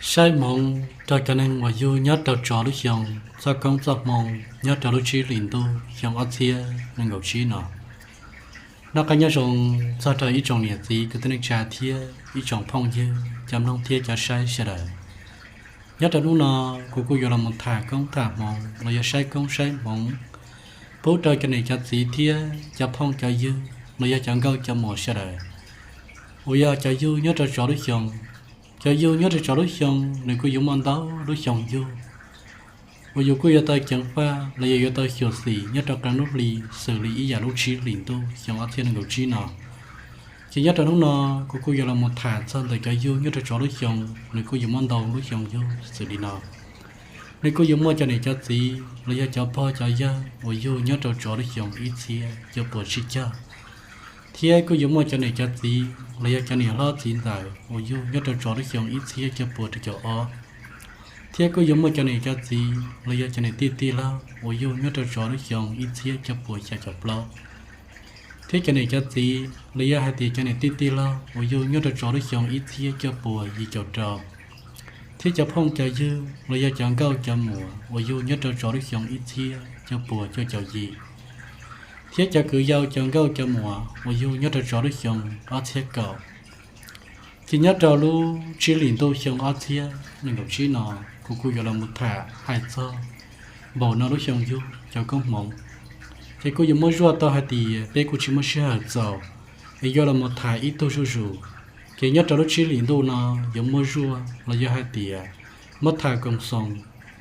Saib hmoov rau cov neeg uas yug nyob rau tsov lub xyoo txoj koob txoj hmoo nyob rau lub tsib hlis ntuj xyoo ob txhiab nees nkaum tsib no. Noj qab nyob zoo txog rau ib tsoom niam txiv kwv tij neej tsa thiab ib tsoom phooj ywg cov mloog thiab cov saib sawv daws. Nyob rau hnub no, kuv kuj yuav los mus tham koob tham hmoov los yog saib koob saib hmoov pub rau cov niam cov txiv thiab cov phooj cov ywg los yog cov nkauj cov muam sawv daws uas yog cov yug nyob rau tsov lub xyoo. Cov yug nyob rau tsov lub xyoo, nws kuj yuav muaj ntau lub xyoo yug uas yus kuj yuav tau ceev faj los yog yuav tau xyuam xim nyob rau qee lub hli, xws li ib yam lub tsib hlis ntuj xyoo ob txhiab nees nkaum tsib no. Ces nyob rau hnub no, kuv kuj yuav los mus tham txog ntawm cov yug nyob rau tsov lub xyoo, nws kuj yuav muaj ntau lub xyoo yug xws li no. Nws kuj yuav muaj cov niam cov txiv los yog cov pog cov yawg uas yug nyob rau tsov lub xyoo ib txhiab cuaj puas tsib caug, thiab kuj yuav muaj cov niam cov txiv los yog cov niam hlob txiv ntxawm uas yug nyob rau tsov lub xyoo ib txhiab cuaj puas rau caum ob, thiab kuj yuav muaj cov niam cov txiv los yog cov niam tij tij laug uas yug nyob rau tsov lub xyoo ib txhiab cuaj puas xya caum plaub, thiab cov niam cov txiv los yog hais tias cov niam tij tij laug uas yug nyob rau tsov lub xyoo ib txhiab cuaj puas yim caum rau, thiab cov phooj cov ywg los yog cov nkauj cov muam uas yug nyob rau tsov lub xyoo ib txhiab cuaj puas cuaj caum yim, thiab cov kwv yau cov nkauj cov muam uas yug nyob rau tsov lub xyoo ob txhiab kaum. Ces nyob rau lub tsib hlis ntuj xyoo ob txhiab nees nkaum tsib no, kuv kuj yuav los mus tham hais txog npaum no lub xyoo yug cov koob hmoov. Ces kuj yuav muab zuaj tau hais tias peb kuj tsis muaj sij hawm txaus es yuav los mus tham ib tug zuj zus. Ces nyob rau lub tsib hlis ntuj no yuav muab zuaj los yog hais tias muab tham koom xoos,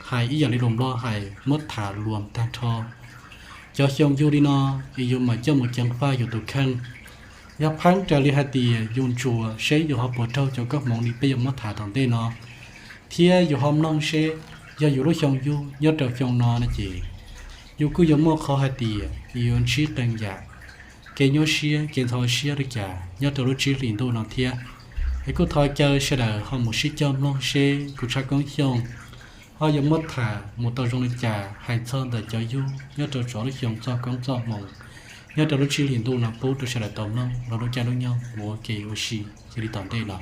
hais ib yam li lus Nplog hais muab tham luam tag nrho cov xyoo yug li no, es yus mam coj mus ceev faj yus tus kheej. Yog pheeb raws li hais tias yus ntsuas seb yus ho puas raug cov koob hmoov li peb yuav muab tham tom ntej no, thiab yus ho mloog seb yog yus lub xyoo yug nyob rau xyoo no no ces yus kuj yuav muaj qhov hais tias yus yuav ntsib qee yam kev nyuaj siab kev ntxhov siab li cas nyob rau lub tsib hlis ntuj no thiab. Es kuj thov caw sawv daws ho mus sib cog mloog seb kuv tshaj koob xyooj ho yuav muab tham mus tau zoo li cas hais txog ntawm cov yug nyob rau tsov lub xyoo txoj koob txoj hmoo nyob rau lub tsib hlis ntuj no pub rau sawv daws tau mloog los lub caij lub nyoog mus ua ke ua si xws li tom ntej no.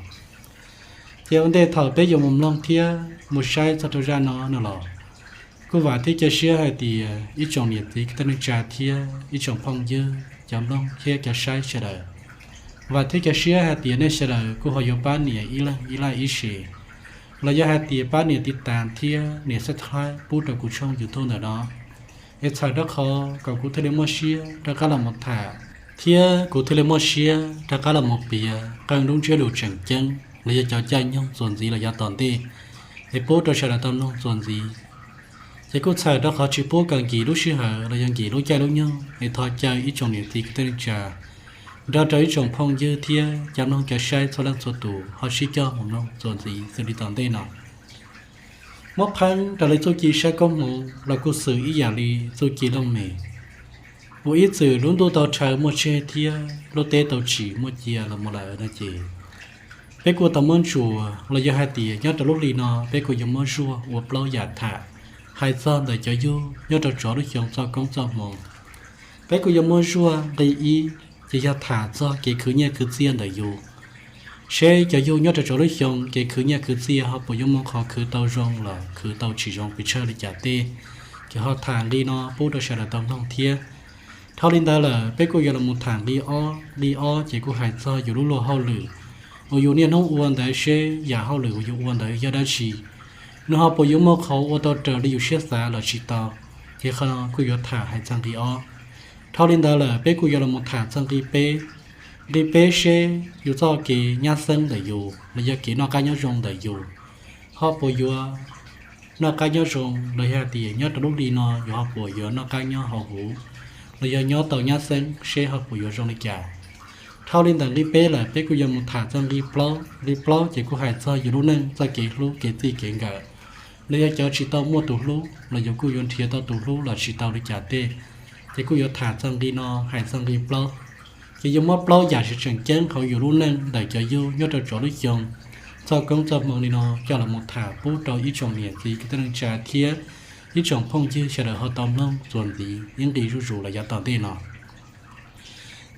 Ces ua ntej thaum peb yuav mus mloog thiab mus saib txog rau zaj no no los, kuj vam thiab cia siab hais tias ib tsoom niam txiv kwv tij neej tsa thiab ib tsoom phooj ywg cov mloog thiab cov saib sawv daws, vam thiab cia siab hais tias nej sawv daws kuj ho yuav pab nias ib leeg ib like ib share, los yog hais tias pab nias tiv tas thiab nias subscribe pub rau kuv tshooj YouTube ntawm no, es txhawm rau qhov kom kuv thiaj li muaj siab rov qab los mus tham, thiab kuv thiaj li muaj siab rov qab los mus piav qee lub ntsiab lus tseem ceeb los yog cov caij nyoog txuas ntxiv los yav tom ntej es pub rau sawv daws tau mloog txuas ntxiv. Ces kuj txhawm rau qhov tsis pub kom nkim lub sij hawm los yog nkim lub caij lub nyoog, es thov caw ib tsoom niam txiv kwv tij neej tsa nrog rau ib tsoom phooj ywg thiab cov mloog cov saib txhua leej txhua tus ho sib cog mus mloog txuas ntxiv xws li tom ntej no. Muab pheeb raws li txuj ci saib koob hmoov los kuj xws ib yam li txuj ci looj mem, uas ib txwm lub ntuj tau rhawv muaj tseg thiab lub teb tau tsim muaj cia los mus lawm no ces, peb kuj tau muab ntsuas los yog hais tias nyob rau lub hli no peb kuj yuav muab zuaj ua plaub yam tham hais txog ntawm cov yug nyob rau tsov lub xyoo txoj koob txoj hmoo. Peb kuj yuav muab zuaj nqi ib, ces yog tham txog kev khwv nyiaj khwv txiaj ntawm yus, seb cov yug nyob rau tsov lub xyoo kev khwv nyiaj khwv txiaj ho puas yuav muaj qhov khwv tau zoo los khwv tau tsis zoo pes tsawg li cas tej, ces ho tham nqi no pub rau sawv daws tau mloog thiab. Dhau li ntawd lawm peb kuj yuav los mus tham nqi ob. Nqi ob ces kuj hais txog yus lub luag hauj lwm uas yus niaj hnub ua ntawd, seb yam hauj lwm uas yus ua ntawd yog dab tsi, nws ho puas yuav muaj qhov ua tau raws li yus siab xav los tsis tau, ces qhov no kuj yuav tham hais txog nqi ob. Dhau li ntawd lawm peb kuj yuav los mus tham txog nqi peb. Nqi peb seb yus txoj kev nyab xeeb ntawm yus los yog kev noj qab nyob zoo ntawm yus ho puas yuav noj qab nyob zoo los yog hais tias nyob rau lub hli no yus ho puas yuav noj qab nyob hauv huv los yog nyob tau nyab xeeb seb ho puas yuav zoo li cas. Dhau li ntawm nqi peb lawm peb kuj yuav mus tham txog nqi plaub. Nqi plaub ces kuj hais txog yus lub neej txoj kev hlub kev txij kev nkawm, los yog cov tsis tau muaj tus hlub los yus kuj yuav nrhiav tau tus hlub los tsis tau li cas tej, ces kuj yuav tham txog nqi no hais txog nqi plaub. Ces yuav muab plaub yam tseem ceeb hauv yus lub neej ntawm cov yug nyob rau tsov lub xyoo txoj koob txoj hmoo li no coj los mus tham pub rau ib tsoom niam txiv kwv tij neej tsa thiab ib tsoom phooj ywg sawv daws ho tau mloog txuas ntxiv ib nqi zuj zus los yav tom ntej no.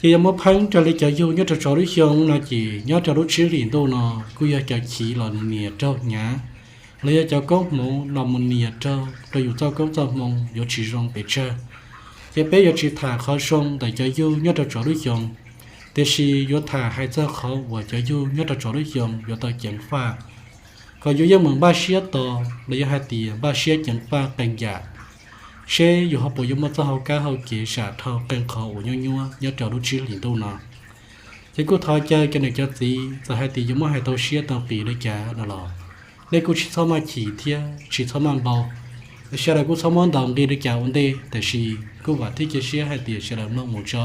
Ces yog muab pheeb raws li cov yug nyob rau tsov lub xyoo no ces nyob rau lub tsib hlis ntuj no kuj yog cov chiv los mus nias raug hnyav, los yog cov koob hmoov los mus nias raug rau yus txoj koob txoj hmoo yuav tsis zoo pes tsawg. Ces peb yuav tsis tham qhov zoo ntawm cov yug nyob rau tsov lub xyoo, tiam sis yuav tham hais txog qhov uas cov yug nyob rau tsov lub xyoo yuav tau ceev faj, kom yus yeej meem npaj siab tos los yog hais tias npaj siab ceev faj qee yam, seb yus ho puas yuav muaj txoj hau kab hau kev sam dhau qee qhov uas nyuaj nyuaj nyob rau lub tsib hlis ntuj no. Ces kuj thov caw cov niam cov txiv, txawm hais tias yus muab hais tau siab tau qis li cas no los, nej kuj tsis txhob maj chim thiab tsis txhob maj npau. Sawv daws kuj txhob muab ntaus nqi li cas ua ntej, tiam sis kuj vam thiab cia siab hais tias sawv daws mloog mus tso,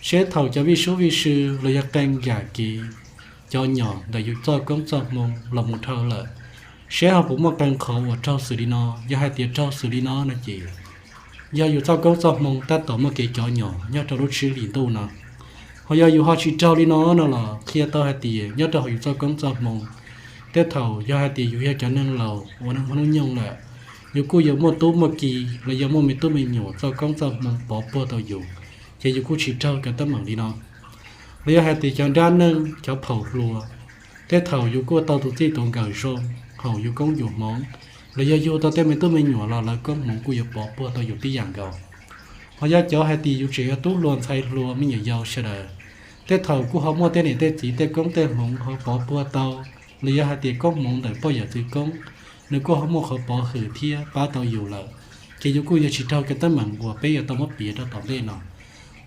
seb thaum cov vij sub vij sw los yog qee yam kev cov nyom ntawm yus txoj koob txoj hmoo los mus dhau lawm, seb ho puas muaj qee qhov uas raug xws li no. Yog hais tias raug xws li no no ces yog yus txoj koob txoj hmoo tab tom muaj kev cov nyom nyob rau lub tsib hlis ntuj no. Ho yog yus ho tsis raug li no no los qhia tau hais tias nyob rau hauv yus txoj koob txoj hmoo, tej thaum yog hais tias yus yog cov neeg laus uas neeg muaj hnub nyoog lawm, yus kuj yuav muaj tub muaj ki los yog muaj me tub me nyuam txoj koob txoj hmoo pov puag tau yus, ces yus kuj tsis raug cov teeb meem li no. Los yog hais tias cov nrab neeg cov phaum hluas, tej thaum yus kuj tau tus txij tus nkawm zoo hauv yus koob yus hmoov, los yog yug tau tej me tub me nyuam los lawv koob hmoov kuj yuav pov puag tau yus tib yam nkaus. Ho yog cov hais tias yus tseem yog tub hluas ntxhais hluas me nyuam yaus sawv daws, tej thaum kuj ho muaj tej niam tej txiv tej koob tej hmoov ho pov puag tau, los yog hais tias koob hmoov ntawm poj yawm txwv koob, nws kuj ho muaj qhov pov hwm thiab pab tau yus lawm, ces yus kuj yuav tsis raug cov teeb meem uas peb yuav tau muab piav rau tom ntej no.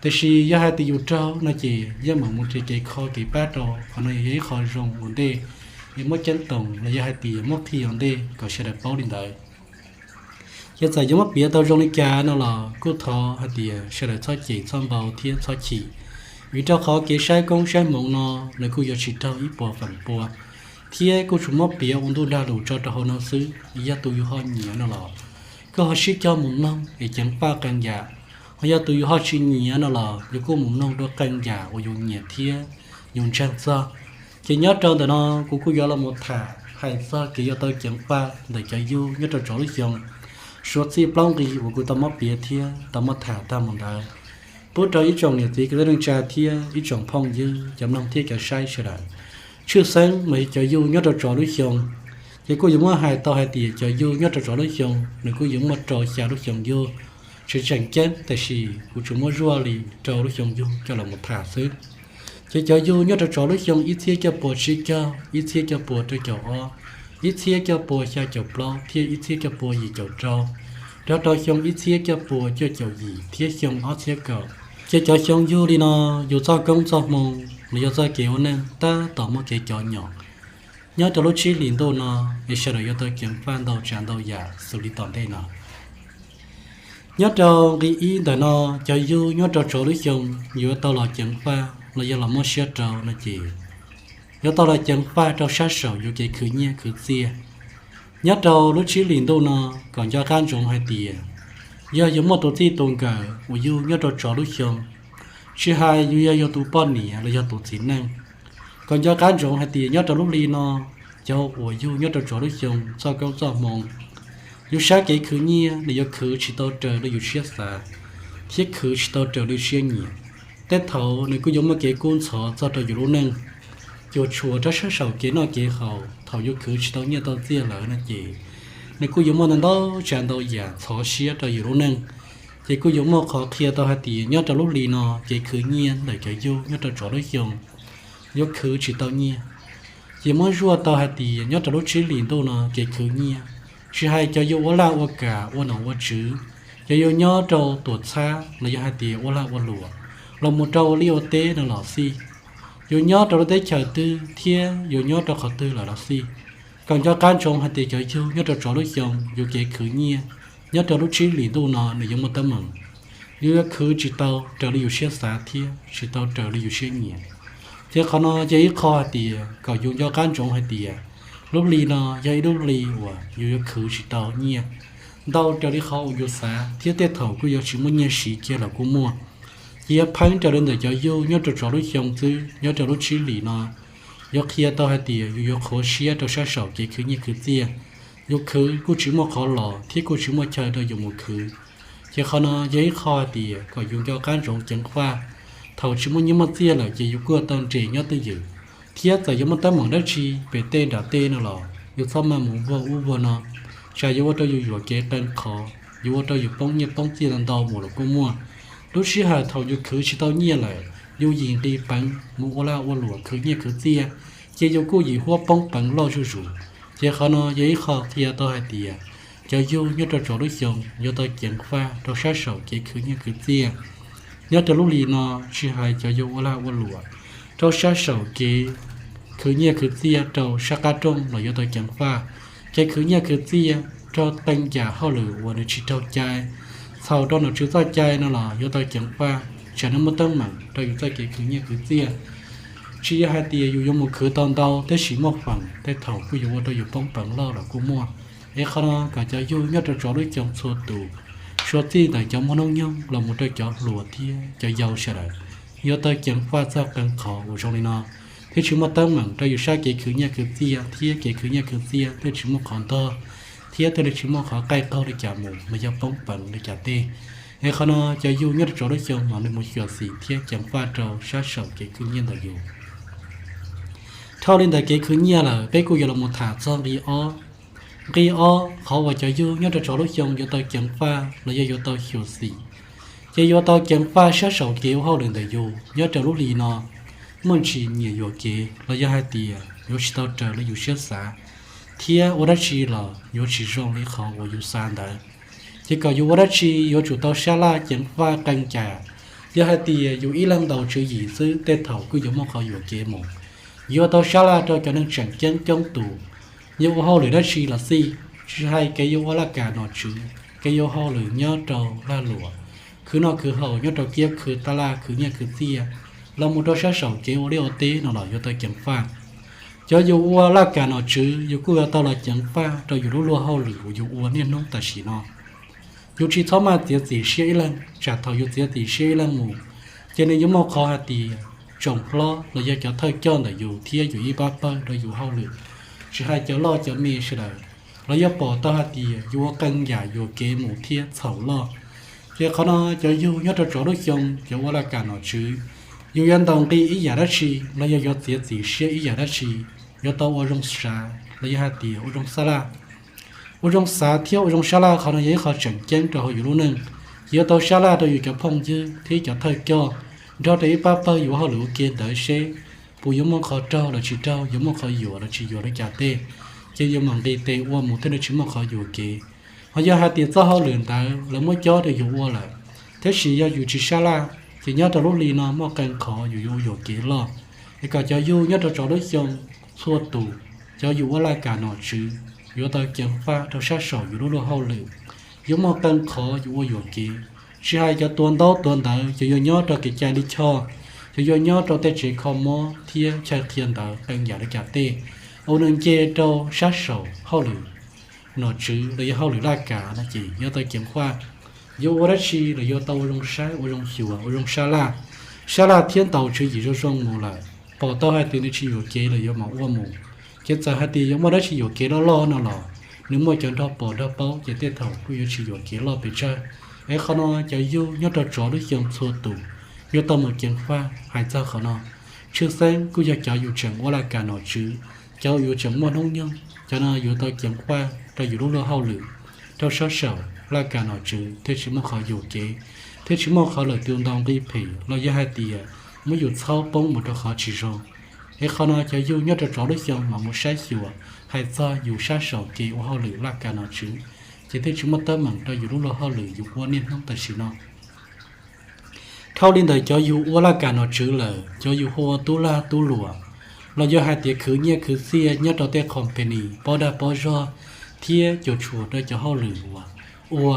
Tiam sis yog hais tias yus raug no ces yeej meem mus nrhiav kev kho kev pab rau, qhov no yog ib qho zoo ua ntej, es muab ceeb toom los yog hais tias muab qhia ua ntej kom sawv daws paub li ntawd. Ces txawm yuav muab piav tau zoo li cas no los kuj thov hais tias sawv daws txhob cem txhob npau thiab txhob chim, vim rau qhov kev saib koob saib hmoov no nws kuj yuav tsis raug ib puas feem pua, thiab kuj tsuas muab piav ua ntuj nrag lus tso rau hauv no xwb. Yog tus yus ho nyiam no los koj ho sib cog mus mloog es ceev faj qee yam, ho yog tus yus ho tsis nyiam no los yus kuj mus mloog dua qee yam uas yus nyiam thiab yus ntseeg txog. Ces nyob rau ntawm no kuv kuj yuav los mus tham hais txog kev yuav tau ceev faj ntawm cov yug nyob rau tsov lub xyoo, suav txij plaub nqi uas kuv tau muab piav thiab tau muab tham tag mus ntawd, pub rau ib tsoom niam txiv kwv tij neej tsa thiab ib tsoom phooj ywg cov mloog thiab cov saib sawv daws. Tshwj xeeb mas yog cov yug nyob rau tsov lub xyoo, ces kuj yuav muab hais tau hais tias cov yug nyob rau tsov lub xyoo nws kuj yuav muaj rau xya lub xyoo yug, tseem tseem ceeb, tiam sis kuv tsuas muab zuaj li rau lub xyoo yug coj los mus tham xwb. Ces cov yug nyob rau tsov lub xyoo ib txhiab cuaj puas tsib caug, ib txhiab cuaj puas rau caum ob, ib txhiab cuaj puas xya caum plaub thiab ib txhiab cuaj puas yim caum rau, nrog rau xyoo ib txhiab cuaj puas cuaj caum yim thiab xyoo ob txhiab kaum. Ces cov xyoo yug li no, yus txoj koob txoj hmoo los yog txoj kev ua neej tab tom muaj kev cov nyom nyob rau lub tsib hlis ntuj no, es sawv daws yuav tau ceev faj ntau tsav ntau yam xws li tom ntej no. Nyob rau nqi ib ntawm no, cov yug nyob rau tsov lub xyoo yuav tau los ceev faj los yog los muab siab rau no ces yuav tau los ceev faj rau sab saum yus kev khwv nyiaj khwv txiaj. Nyob rau lub tsib hlis ntuj no, kom nco qab ntsoov hais tias yog yuav muaj tus txij tus nkawm uas yug nyob rau tsov lub xyoo, tsis hais yus yog yog tus poj niam los yog tus txiv neej, kom nco qab ntsoov hais tias nyob rau lub hli no, cov uas yug nyob rau tsov lub xyoo txoj koob txoj hmoo, yus sab kev khwv nyiaj nws yuav khwv tsis tau raws li yus siab xav, thiab khwv tsis tau raws li siab nyiam. Tej thaum nws kuj yuav muaj kev kub ntxhov txog rau yus lub neej, cuam tshuam rau sab saum kev noj kev haus. Thaum yus khwv tsis tau nyiaj tau txiaj lawm no ces nws kuj yuav muaj ntau ntau tsav ntau yam ntxhov siab rau yus lub neej. Ces kuj yuav muaj qhov qhia tau hais tias nyob rau lub hli no kev khwv nyiaj ntawm cov yug nyob rau tsov lub xyoo yuav khwv tsis tau nyiaj. Ces muab zuaj tau hais tias nyob rau lub tsib hlis ntuj no kev khwv nyiaj, tsis hais cov yug ua laj ua kam ua nom ua tswv, cov yug nyob rau tuam txhab los yog hais tias ua lag ua luam, los mus rau ua liaj ua teb no los xij, yus nyob rau lub teb chaws twg thiab yus nyob rau qhov twg lawm los xij, kom nco qab ntsoov hais tias cov yug nyob rau tsov lub xyoo yus kev khwv nyiaj nyob rau lub tsib hlis ntuj no nws yuav muaj teeb meem. Yus yuav khwv tsis tau raws li yus siab xav thiab tsis tau raws li yus siab nyiam. Ces qhov no yog ib qho hais tias kom yus nco qab ntsoov hais tias lub hli no yog ib lub hli uas yus yuav khwv tsis tau nyiaj ntau raws li qhov uas yus xav, thiab tej thaum kuj yuav tsis muaj nyiaj siv kiag los kuj muaj. Ces yog pheeb raws li ntawm cov yug nyob rau tsov lub xyoo xwb, nyob rau lub tsib hlis no yuav qhia tau hais tias yus yuav qhuav siab rau sab saum kev khwv nyiaj khwv txiaj, yus khwv kuj tsis muaj qhov los thiab kuj tsis muaj chaw rau yus mus khwv. Ces qhov no yog ib qho hais tias kom yus nco qab ntsoov ceev faj, Thaum tsis muaj nyiaj muaj txiaj lawm ces yus kuj tau nres nyob twj ywm, thiab txawm yuav muaj teeb meem dab tsi pem tej nram tej no los yus txhob maj mus vuag ub vuag no, tsam yuav ua rau yus yuam kev qee qhov, yuav ua rau yus poob nyiaj poob txiaj ntau mus los kuj muaj. Lub sij hawm thaum yus khwv tsis tau nyiaj lawm, yus yim nqis peev mus ua lag ua luam khwv nyiaj khwv txiaj, ces yus kuj yim huab poob peev loj zuj zus. Ces qhov no yog ib qho qhia tau hais tias cov yug nyob rau txog lub xyoo yuav tau ceev faj rau sab saum kev khwv nyiaj khwv txiaj. Nyob rau lub hli no, tsis hais cov yug ua lag ua luam rau sab saum kev khwv nyiaj khwv txiaj rau sab qab rooj los yuav tau ceev faj. Kev khwv nyiaj khwv txiaj rau qee yam hauj lwm uas nws tsis raug cai, txhaum rau nom tswv txoj cai no los yuav tau ceev faj, tsam nws muaj teeb meem rau yus txoj kev khwv nyiaj khwv txiaj. Tsis yog hais tias yus yuav mus khwv tau ntau tab sis muaj feem tej thaum kuj yuav ua rau yus poob peev loj los kuj muaj. Es qhov no kom cov yug nyob rau txog lub xyoo txhua tus, suav txij ntawm cov muaj hnub nyoog los mus rau cov hluas thiab cov yau sawv daws, yuav tau ceev faj txog qee qhov uas zoo li no, thiaj tsis muaj teeb meem rau yus sab kev khwv nyiaj khwv txiaj, thiab kev khwv nyiaj khwv txiaj thiaj tsis muaj qhov ntog, thiab thiaj li tsis muaj qhov qaij qaug li cas mus los yog poob peev li cas tej. Es qhov no cov yug nyob rau txog lub xyoo mam li mus xyuam xim thiab ceev faj rau sab saum kev khwv nyiaj ntawm yus. Dhau li ntawm kev khwv nyiaj lawm, peb kuj yuav los mus tham txog nqi ob. Nqi ob, qhov uas cov yug nyob rau txog lub xyoo yuav tau ceev faj los yog yuav tau xyuam xim, ces yuav tau ceev faj sab saum kev ua hauj lwm ntawm yus nyob rau lub hli no. Muaj ntsis nyiam yuam kev los yog hais tias yuav tsis tau raws li yus siab xav, thiab ua dab tsi los yuav tsis zoo li qhov uas yus xav ntawd. Ces kom yus ua dab tsi yuav tsum tau sab laj ceev faj qee cas. Yog hais tias yus ib leeg ntaus tswv yim xwb, tej thaum kuj yuav muaj qhov yuam kev mus. Yuav tau sab laj rau cov neeg tseem ceeb coob tus, yog ua hauj lwm dab tsi los xij, tsis hais kev yuav ua laj kam nom tswv, kev yuav hauj lwm nyob rau lag luam, khwv noj khwv haus nyob rau kiab khwv tab laj khwv nyiaj khwv txiaj, los mus rau sab saum kev ua liaj ua teb no los yuav tau ceev faj. Cov yus ua laj kam nom tswv, yus kuj yuav tau los ceev faj rau yus lub luag hauj lwm uas yus ua niaj hnub tam sim no. Yus tsis txhob maj txiav txim siab ib leeg, tsam thaum yus txiav txim siab ib leeg mus, ces nws yuav muaj qhov hais tias tsoom hlob los yog cov thawj coj ntawm yus thiab yus ib pab pawg rau yus hauj lwm, tsis hais cov loj cov me sawv daws, los yog pom tau hais tias yus ua qee yam yuam kev mus thiab txhaum loj. Ces qhov no cov yug nyob rau txog lub xyoo cov ua laj kam nom tswv, yus yuav ntaus nqi ib yam dab tsi los yog yuav txiav txim siab ib yam dab tsi, yuav tau ua zoo xav los yog hais tias ua zoo sab laj. Ua zoo xav thiab ua zoo sab laj, qhov no yog ib qho tseem ceeb rau hauv yus lub neej. Yuav tau sab laj rau yus cov phooj ywg thiab cov thawj coj, nrog rau ib pab pawg yus hauj lwm ua ke ntawd seb puas yuav muaj qhov raug los tsis raug, yuav muaj qhov yuam los tsis yuam li cas tej, ces yus mam nqis tes ua mus thiaj li tsis muaj qhov yuam kev. Ho yog hais tias txoj hauj lwm ntawd lawv muab cob rau yus ua lawm, tab sis yog yus tsis sab laj, ces nyob rau lub hli no muaj qee qhov yus yuav ua yuam kev loj. Es kom cov yug nyob rau txog lub xyoo txhua tus, cov yus ua laj kam nom tswv, yuav tau ceev faj rau sab saum yus lub luag hauj lwm, yuav muaj qee qhov yus ua yuam kev. Tsis hais cov tuav ntaub tuav ntawv, cov yuav nyob rau kev cai lij choj, cov yuav nyob rau tej tsev kho mob thiab chaw qhia ntawv qee yam li cas tej, ua neeg nce rau sab saum hauj lwm nom tswv los yog hauj lwm laj kam no ces yuav tau ceev faj. Yuav ua dab tsi los yuav tau ua zoo saib, ua zoo xyuas, ua zoo sab laj. Sab laj thiab ntaus tswv yim zoo zoo mus lawm, pom tau hais tias nws tsis yuam kev los yuav mam ua mus. Ces txawm hais tias yuav muaj dab tsi yuam kev loj loj no los nws muaj cov nrog pom nrog paub ces tej thaum kuj yuav tsis yuam kev loj pes tsawg. Es qhov no cov yug nyob rau txog lub xyoo txhua tus yuav tau mus ceev faj hais txog qhov no. Tshwj xeeb kuj yog cov yus tseem ua laj kam nom tswv, cov yus tseem muaj hnub nyoog, cov no yuav tau ceev faj rau yus lub luag hauj lwm, rau sab saum laj kam nom tswv thiaj tsis muaj qhov yuam kev, thiaj tsis muaj qhov lawm tus ntaus nqi phem los yog hais tias muab yus txhaub poob mus rau qhov tsis zoo. Es qhov no cov yug nyob rau txog lub xyoo mam mus saib xyuas hais txog yus sab saum kev ua hauj lwm laj kam nom tswv, ces thiaj tsis muaj teeb meem rau yus lub luag hauj lwm yus ua niaj hnub tam sim no. Dhau li ntawm cov yus ua laj kam nom tswv lawm, cov yus hu ua tub lag tub luam, los yog hais tias khwv nyiaj khwv txiaj nyob rau tej company pob dag pob zog thiab cuam tshuam rau cov hauj lwm uas ua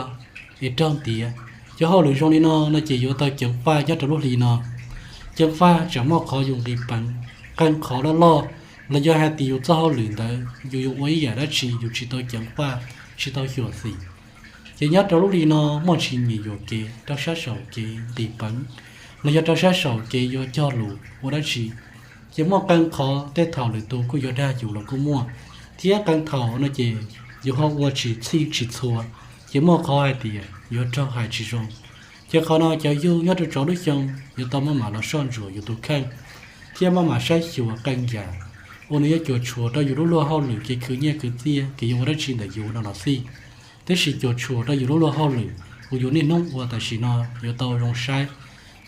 es raug ntiav. Cov hauj lwm zoo li no no ces yuav tau ceev faj nyob rau lub hli no. Ceev faj tsam muaj qhov yus nqis peev, qee qhov loj loj, los yog hais tias yus txoj hauj lwm ntawd yus yuav ua ib yam dab tsi yus tsis tau ceev faj, tsis tau xyuam xim, ces nyob rau lub hli no muaj ntsis nyiam yuam kev rau sab saum kev nqis peev, los yog rau sab saum kev yuav cog lus ua dab tsi. Ces muaj qee qhov tej thaum lwm tus kuj yuav dag yus los kuj muaj, thiab qee thaum no ces yus ho ua tsis txhij tsis txhua, ces muaj qhov hais tias yuav raug hais tsis zoo. Ces qhov no cov yug nyob rau txog lub xyoo yuav tau maj mam los soj ntsuam yus tus kheej thiab maj mam saib xyuas qee yam uas nws yuav cuam tshuam rau yus lub luag hauj lwm kev khwv nyiaj khwv txiaj, kev yuav ua dab tsi ntawm yus no los xij. Tab sis cuam tshuam rau yus lub luag hauj lwm uas yus niaj hnub ua tam sim no yuav tau zoo saib,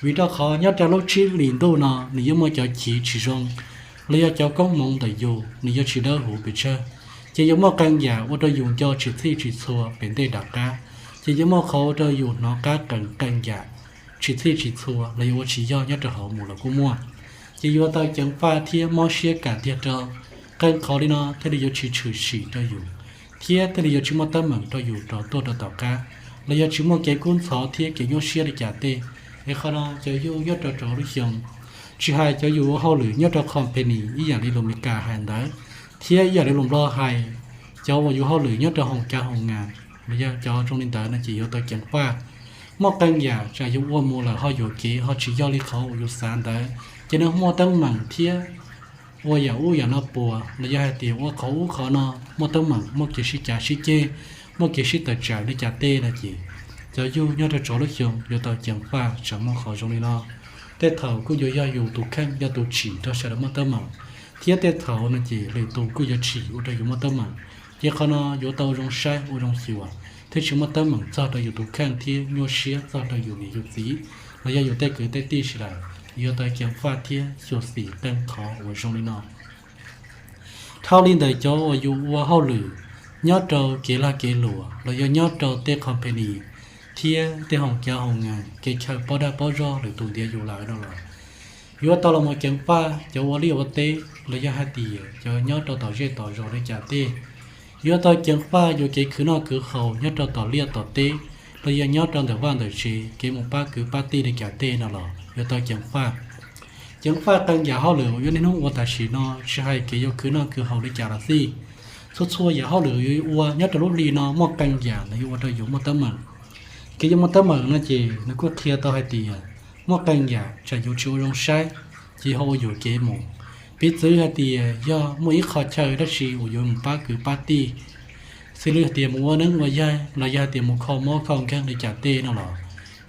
vim rau qhov nyob rau lub tsib hlis ntuj no nws yuav muaj cov chiv tsis zoo los yog cov koob hmoov ntawm yus nws yuav tsis dawb huv pes tsawg. Ces yuav muaj qee yam ua rau yus nco tsis txhij tsis txhua pem ntej rov qab, ces yuav muaj qhov ua rau yus hnov qab qees qee yam tsis txhij tsis txhua los yuav ua tsis yog nyob rau hauv mus los kuj muaj. Ces yuav tau ceev faj thiab mob siab kam tiag rau qee qhov li no thiaj li yuav tsis tshwm sim rau yus thiab thiaj li yuav tsis muaj teeb meem rau yus rov tuaj rau tom qab los yog tsis muaj kev kub ntxhov thiab kev nyuaj siab li cas tej. Es qhov no cov yug nyob rau txog lub xyoo, tsis hais cov yus ua hauj lwm nyob rau company ib yam li lus Meskas hais ntawd thiab ib yam li lus Nplog hais, cov uas yus hauj lwm nyob rau hoos cav hoos nas los yog cov zoo li ntawd no ces yuav tau ceev faj. Muaj qee yam tsam yus ua mus lawm ho yuam kev ho tsis yog li qhov uas yus xav ntawd, ces nws muaj teeb meem thiab ua yam ub yam no puas los yog hais tias ua qhov ub qhov no muaj teeb meem, muaj kev sib cav sib ceg, muaj kev sib tawm tsam li cas tej no ces cov yug nyob rau txog lub xyoo yuav tau ceev faj tsam muaj qhov zoo li no. Tej thaum kuj yuav yog yus tus kheej yog tus tsim rau sawv daws muaj teeb meem, thiab tej thaum no ces lwm tus kuj yuav tsim ua rau yus muaj teeb meem. Ces qhov no yuav tau ua zoo saib ua zoo xyuas thiab tsis muaj teeb meem txog rau yus tus kheej thiab nyuaj siab txog rau yus niam yus txiv los yog yus tej kwv tej tij sawv daws, yuav tau ceev faj thiab xyuam xim qee qhov uas zoo li no. Dhau li ntawm cov uas yus ua hauj lwm nyob rau kev lag kev luam los yog nyob rau tej company thiab tej hoos cav hoos nas kev chaw pob dag pob zog lwm tus ntiav yus lawm no los yuav tau los mus ceev faj cov ua liaj ua teb los yog hais tias cov nyob rau tom zej tom zos li cas tej. Yuav tau ceev faj yus kev khwv noj khwv haus nyob rau tom liaj tom teb los yog nyob rau ntawm vaj ntawm tsev, kev mus pab kwv pab tij li cas tej no los yuav tau ceev faj. Ceev faj qee yam hauj lwm uas yuav niaj hnub ua tam sim no, tsis hais kev yuav khwv noj khwv haus li cas los xij, txhua txhua yam hauj lwm yuav ua nyob rau lub hli no muaj qee yam nws yuav ua rau yus muaj teeb meem. Kev yuav muaj teeb meem no ces nws kuj qhia tau hais tias muaj qee yam tsam yus tsis ua zoo saib, ces ho ua yuam kev mus. Piv txwv hais tias yog muaj ib qho chaw dab tsi uas yuav mus pab kwv pab tij, xws li hais tias mus ua neeb ua yaig los yog hais tias mus kho mob kho nkeeg li cas tej no los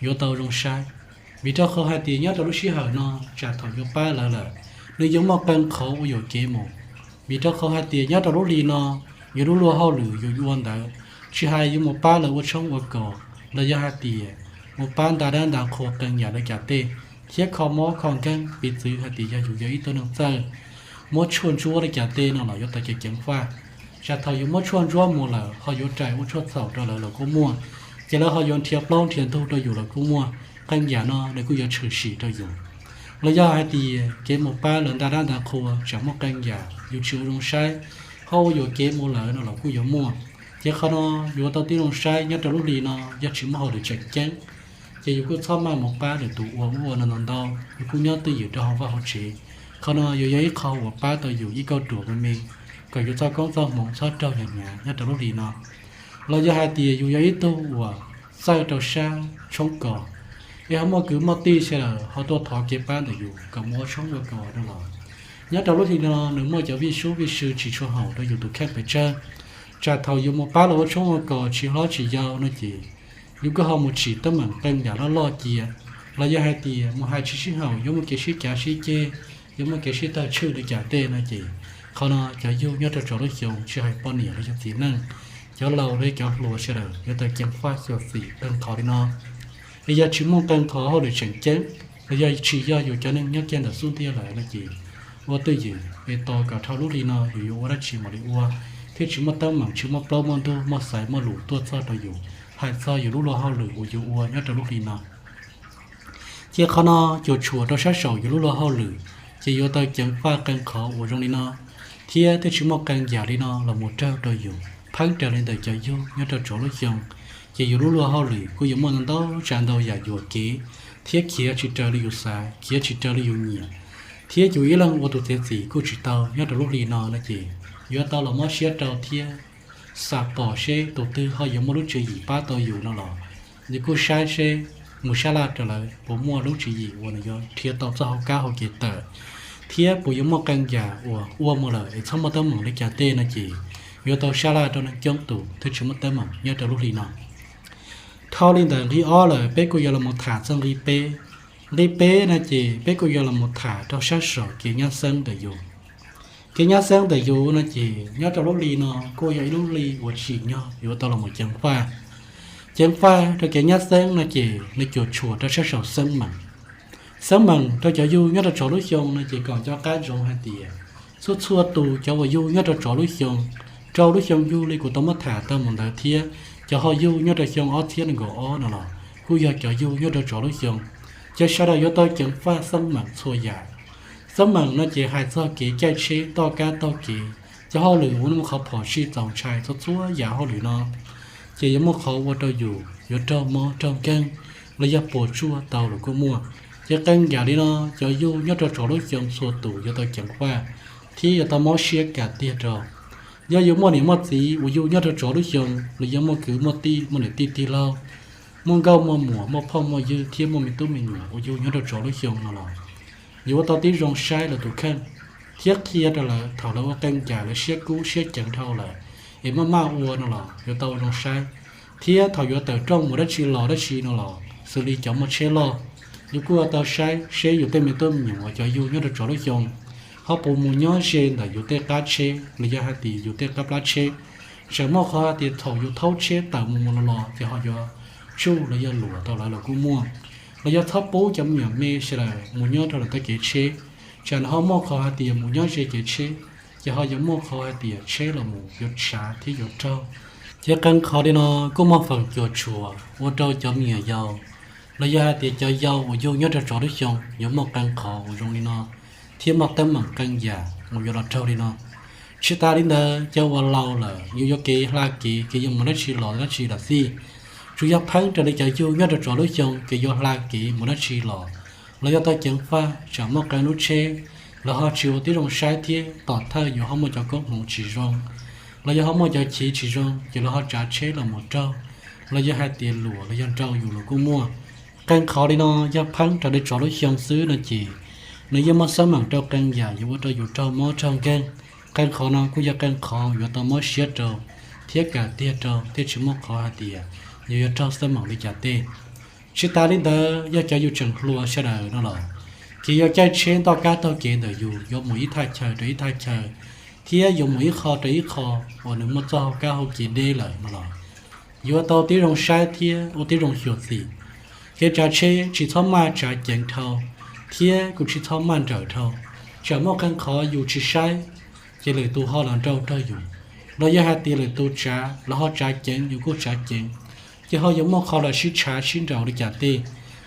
yuav tau zoo saib. Vim rau qhov hais tias nyob rau lub sij hawm no tsam thaum yuav pab lawv lawm, nws yuav muaj qee qhov ua yuam kev mus. Vim rau qhov hais tias nyob rau lub hli no, yus lub luag hauj lwm yus ua ntawd, tsis hais yuav mus pab lawv ua tshoob ua kos los yog hais tias mus pab nta dab nta qhua qee yam li cas tej, thiab kho mob kho nkeeg, piv txwv hais tias yog yus yog ib tug neeg txawj muab tshuaj ntsuab li cas tej no los yuav tau ceev ceev faj. Tsam thaum yus muab tshuaj ntsuab mus lawm ho yuav rais ua tshuaj txhaum rau lawv los kuj muaj, ces lawv ho yuav nrhiav plaub nrhiav ntug rau yus los kuj muaj. Qee yam no nws kuj yuav tshwm sim rau yus. Los yog hais tias kev mus pab lawv nta dab nta qhua tsam muaj qee yam yus tsis ua zoo saib, ho ua yuam kev mus lawm no los kuj yuav muaj. Ces qhov no yuav tau tib zoo saib nyob rau lub hli no yog tsis muaj hauj lwm tseem ceeb, ces yus kuj txhob maj mus pab lwm tus ua ub ua no ntau ntau, yus kuj nyob twj ywm rau hauv vaj hauv tsev. Qhov no yuav yog ib qho uas pab tau yus ib kauj ruam me me, kom yus txoj koob txoj hmoov txhob raug hnyav hnyav nyob rau lub hli no. Los yog hais tias yus yog ib tug uas txawj rau sab tshoob kos, es ho muaj kwv muaj tij sawv daws ho tuaj thov kev pab ntawm yus kom mus ua tshoob ua kos no los, nyob rau lub hli no nws muaj cov vij sub vij sw tsis tshua haum rau yus tus kheej pes tsawg. Tsam thaum yus mus pab lawv ua tshoob ua kos tsis hlob tsis yau no ces yus kuj ho mus tsim teeb meem qee yam loj loj cia, los yog hais tias mus hais tsis sib haum yuav muaj kev sib cav sib ceg, yuav muaj kev sib tawg tshwj li cas tej no ces, qhov no cov yug nyob rau txog lub xyoo tsis hais poj niam los yog txiv neej, cov laus los yog cov hluas sawv daws yuav tau ceev faj xyuam xim qee qhov li no. Es yog tsis muaj qee qhov hauj lwm tseem ceeb, los yog tsis yog yus cov neeg nyob kiag ntawm xub ntiag lawm no ces, ua twj ywm es tos kom dhau lub hli no yus yuav ua dab tsi mam li ua, thiaj tsis muaj teeb meem tsis muaj plaub muaj ntug muaj xaiv muaj lus tuaj txog rau yus, hais txog yus lub luag hauj lwm uas yus ua nyob rau lub hli no. Ces qhov no cuam tshuam rau sab saum yus lub luag hauj lwm, ces yuav tau ceev faj qee qhov uas zoo li no, thiab thiaj tsis muaj qee yam li no los mus raug rau yus. Pheeb raws li ntawm cov yug nyob rau txog lub xyoo, ces yus lub luag hauj lwm kuj yuav muaj ntau ntau tsav ntau yam yuam kev, thiab khiav tsis raws li yus xav, khiav tsis raws li yus nyiam, thiab yus ib leeg ua tus txiav txim kuj tsis tau nyob rau lub hli no no ces, yuav tau los mob siab rau thiab xam pom seb tus twg ho yuav muaj lub tswv yim pab tau yus no los, yus kuj saib seb mus sab laj rau lawv puas muaj lub tswv yim uas nws yuav nrhiav tau txoj hauv kab hauv kev tawm, thiab puas yuav muaj qee yam uas ua mus lawm es txhob muaj teeb meem li cas tej no ces, yuav tau sab laj rau neeg coob tus thiaj tsis muaj teeb meem nyob rau lub hli no. Dhau li ntawm nqi ob lawm peb kuj yuav los mus tham txog nqi peb. Nqi peb no ces peb kuj yuav los mus tham rau sab saum kev nyab xeeb ntawm yus. Kev nyab xeeb ntawm yus no ces nyob rau lub hli no kuj yog ib lub hli uas tsim nyog yuav tau los mus ceev faj. Ceev faj rau kev nyab xeeb no ces nws cuam tshuam rau sab saum xeeb meem. Xeeb meem rau cov yug nyob rau tsov lub xyoo no ces kom nco qab ntsoov hais tias txhua txhua tus cov uas yug nyob rau tsov lub xyoo, rau lub xyoo yug li kuv tau muab tham tau mus ntawd thiab cov ho yug nyob rau xyoo ob txhiab nees nkaum ob no los kuj yog cov yug nyob rau tsov lub xyoo. Ces sawv daws yuav tau ceev faj xeeb meem txhua yam. Xeeb meem no ces hais txog kev caij tsheb toj kab taug kev, cov hauj lwm uas muaj qhov phom sij txaus ntshai txhua txhua yam hauj lwm no ces yuav muaj qhov ua rau yus yuav raug mob raug nkeeg los yog puas tsuaj tau los kuj muaj. Ces qee yam li no cov yug nyob rau tsov lub xyoo txhua tus yuav tau ceev faj thiab yuav tau mob siab kam tiag rau. Yog yus muaj niam muaj txiv uas yug nyob rau tsov lub xyoo los yog muaj kwv muaj tij muaj niam tij tij laug, muaj nkauj muaj muam muaj phooj muaj ywg thiab muaj me tub me nyuam uas yug nyob rau tsov lub xyoo no los yuav ua tau tib zoo saib lawv tus kheej thiab qhia rau lawv thaum lawv ua qee yam lawv siab kub siab ceev dhau lawm es maj maj ua no los yuav tau ua zoo saib. Thiab thaum yuav tawm rooj mus dab tsi los dab tsi no los xws li cov muaj tsheb loj, yus kuj yuav tau saib seb yus tej me tub me nyuam uas cov yug nyob rau tsov lub xyoo ho puas mus nyob ze ntawm yus tej qab tsheb los yog hais tias yus tej qab plab tsheb. Tsam muaj qhov hais tias thaum yus thaub tsheb tawm mus mus los los ces ho yuav tsuj los yog luam tau lawv los kuj muaj. Los yog txhob pub cov me nyuam me sawv daws mus nyob rau lawv tej kev tsheb, tsam nws ho muaj qhov hais tias mus nyob ze kev tsheb ces ho yuav muaj qhov hais tias tsheb los mus yuav tshav thiab yuav raug. Ces qee qhov li no kuj muaj feem cuam tshuam ua rau cov me nyuam yaus los yog hais tias cov yau uas yug nyob rau tsov lub xyoo yuav muaj qee qhov uas zoo li no thiab muaj teeb meem qee yam uas yuav los raug li no. Tsis tas li ntawd cov uas laus lawm yus yuav kev hla kev kev yuav mus dab tsi los dab tsi los xij, tsuas yog pheeb raws li cov yug nyob rau tsov lub xyoo kev yuav hla kev mus dab tsi los, los yuav tau ceev faj tsam muaj qee lub tsheb los ho tsis ua tib zoo saib thiab tom thawj yuav ho muaj cov koob hmoov tsis zoo, los yog ho muaj cov chiv tsis zoo ces los ho tsav tsheb los mus raug, los yog hais tias luam los yog nrau yus los kuj muaj. Qee qhov li no yog pheeb raws li tsov lub xyoo xwb no ces nws yeej muaj xab meem rau qee yam yuav ua rau yus raug mob raug nkeeg. Qee qhov no kuj yog qee qhov yuav tau mob siab rau thiab kam tiag rau thiab tsis muaj qhov hais tias yus yuav raug xab meem li cas tej. Tsis tas li ntawd yog cov yus tseem hluas sawv daws no los, kev yuav caij tsheb ntoj kab taug kev ntawm yus yuav mus ib thaj chaw rau ib thaj chaw thiab yuav mus ib qho rau ib qho uas nws muaj txoj hau kab hau kev deb lawm no los yuav tau tib zoo saib thiab ua tib zoo xyuam xim. Kev tsav tsheb tsis txhob maj tsav ceev dhau thiab kuj tsis txhob maj nrawm dhau, tsam muaj qee qhov yus tsis saib ces lwm tus ho los nrau raug yus, los yog hais tias lwm tus tsav los ho tsav ceev yus kuj tsav ceev, ces ho yuav muaj qhov los sib tshav sib nraus li cas tej.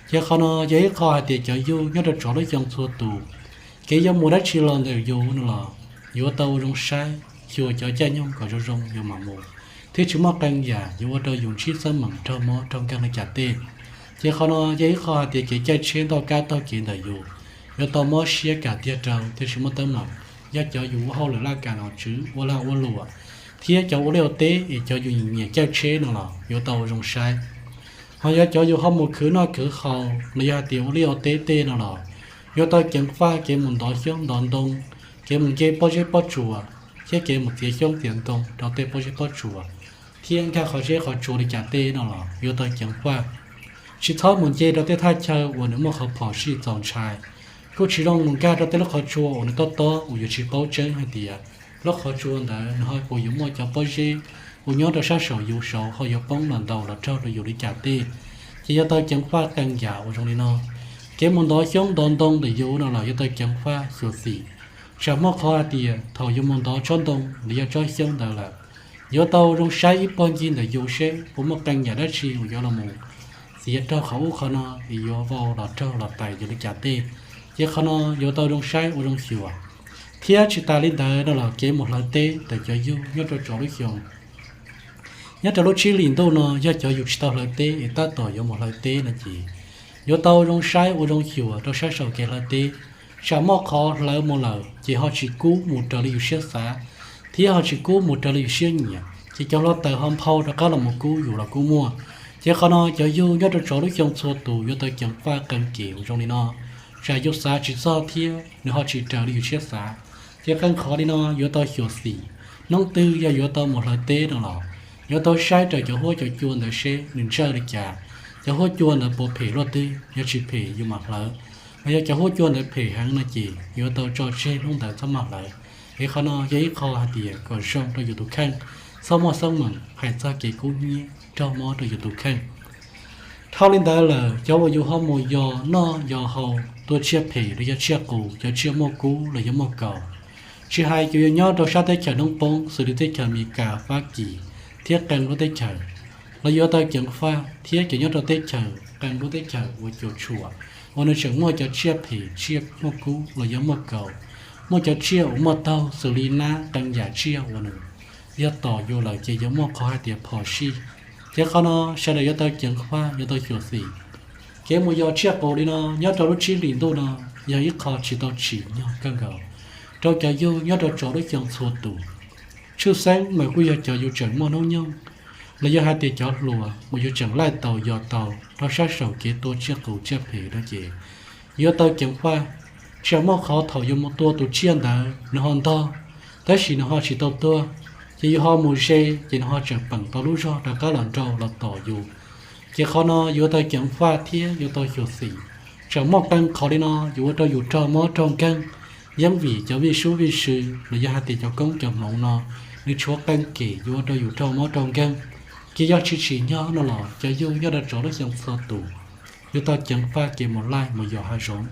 Ces qhov no yog ib qho hais tias cov yug nyob rau tsov lub xyoo txhua tus, kev yuav mus dab tsi los ntawm yus no los yuav tau ua zoo saib, xyuas cov caij nyoog kom zoo zoo yus mam mus, thiab tsis muaj qee yam yuav ua rau yus ntsib xab meem raug mob raug nkeeg li cas tej. Ces qhov no yog ib qho hais tias kev caij tsheb ntoj kab taug kev ntawm yus yuav tau mob siab kam tiag rau thiab tsis muaj teeb meem. Yog cov yus ua hauj lwm laj kam nom tswv ua lag ua luam thiab cov ua liaj ua teb es cov yus nyiam caij tsheb no los yuav tau ua zoo saib. Ho yog cov yus ho mus khwv noj khwv haus los yog hais tias ua liaj ua teb tej no los yuav tau ceev faj kev mus ntov xyoob ntov ntoo, kev mus nce pob zeb pob tsuas, thiab kev mus txiav xyoob txiav ntoo rau tej pob zeb pob tsuas, thiab nkag qhov zeb qhov tsua li cas tej no los yuav tau ceev faj. Tsis txhob mus nce rau tej thaj chaw uas nws muaj qhov phom sij txaus ntshai. Kuj tsis zoo mus nkag rau tej lub qhov tsua uas nws tob tob uas yuav tsis paub tseeb hais tias lub qhov tsua ntawd nws ho puas yuav muaj cov pob zeb uas nyob rau sab saum yus saud ho yuav poob los ntaus los raug rau yus li cas tej. Ces yuav tau ceev faj qee yam uas zoo li no. Kev mus ntov xyoob ntov ntoo ntawm yus no los yuav tau ceev faj xyuam xim, tsam muaj qhov hais tias thaum yus mus ntov tsob ntoo los yog tsob xyoob ntawd lawm, yuav tau zoo saib ib puag ncig ntawm yus seb puas muaj qee yam dab tsi uas yuav los mus txiav raug qhov ub qhov no es yuav vau los raug los tais yus li cas tej. Ces qhov no yuav tau zoo saib ua zoo xyuas. Thiab tsis tas li ntawd no los kev mus hlawv teb ntawm cov yug nyob rau tsov lub xyoo. Nyob rau lub tsib hlis ntuj no yog cov yus tsis tau hlawv teb es tab tom yuav mus hlawv teb no ces yuav tau zoo saib ua zoo xyuas rau sab saum kev hlawv teb, tsam muaj qhov hlawv mus lawm ces ho tsis kub mus raws li yus siab xav, thiab ho tsis kub mus raws li yus siab nyiam, ces cov hluav taws ho nphau rov qab los mus kub yus los kuj muaj. Ces qhov no cov yug nyob rau tsov lub xyoo txhua tus yuav tau ceev faj qee kev uas zoo li no, tsam yus xav tsis txog thiab nws ho tsis raws li yus siab xav. Ces qee qhov li no yuav tau xyuam xim, hnub twg yog yuav tau mus hlawv teb no los Yuav tau saib raws cov huab cov cua ntawd seb nws ntsawj li cas. Cov huab cua ntawd puas phem luaj twg, yog tsis phem yus mam hlawv. Los yog cov huab cua ntawd phem heev no ces yuav tau tso tseg hnub ntawd txhob maj hlawv. Es qhov no yog ib qho hais tias kom zoo rau yus tus kheej, txhob muaj xab meem hais txog kev kub hnyiab raug mob rau yus tus kheej. Dhau li ntawd lawm, cov uas yus ho mus yos noj yos haus tua tsiaj phem los yog tsiaj qus, cov tsiaj muaj kub los yog muaj kaus, tsis hais cov yuav nyob rau sab teb chaws noob poob xws li teb chaws Amelikas, Fab Kis thiab qee lub teb chaws, los yuav tau ceev faj thiab cov nyob rau teb chaws qee lub teb chaws uas cuam tshuam, uas nws tseem muaj cov tsiaj phem tsiaj muaj kub los yog muaj kaus, muaj cov tsiaj uas muaj taug xws li nab qee yam tsiaj uas nws yog tom yus lawm ces yuav muaj qhov hais tias phom sij. Ces qhov no sawv daws yuav tau ceev faj, yuav tau xyuam xim. Kev mus yos tsiaj qus li no nyob rau lub tsib hlis ntuj no yog ib qho tsis tau tsim nyog kawg nkaus rau cov yug nyob rau tsov lub xyoo txhua tus. Tshwj xeeb mas kuj yog cov yus tseem muaj hnub nyoog, los yog hais tias cov hluas uas yus tseem laij tau yos tau rau sab saum kev tua tsiaj qus tsiaj phem no ces yuav tau ceev faj. Tseem muaj qhov thaum yus mus tua tus tsiaj ntawd nws ho ntog, tab sis nws ho tsis tau tuag, ces yus ho mus ze ces nws ho tseem peem tau lub zog rov qab los nrau los tom yus. Ces qhov no yuav tau ceev faj thiab yuav tau xyuam xim. Tseem muaj qee qhov li no yuav ua rau yus raug mob raug nkeeg, yeej vim cov vij sub vij sw los yog hais tias cov koob cov hmoov no nws tshuav qee kem yuav ua rau yus raug mob raug nkeeg. Ces yog tsis tsim nyog no los cov yug nyob rau tsov lub xyoo txhua tus yuav tau ceev faj kev mus laij mus yos hav zoov,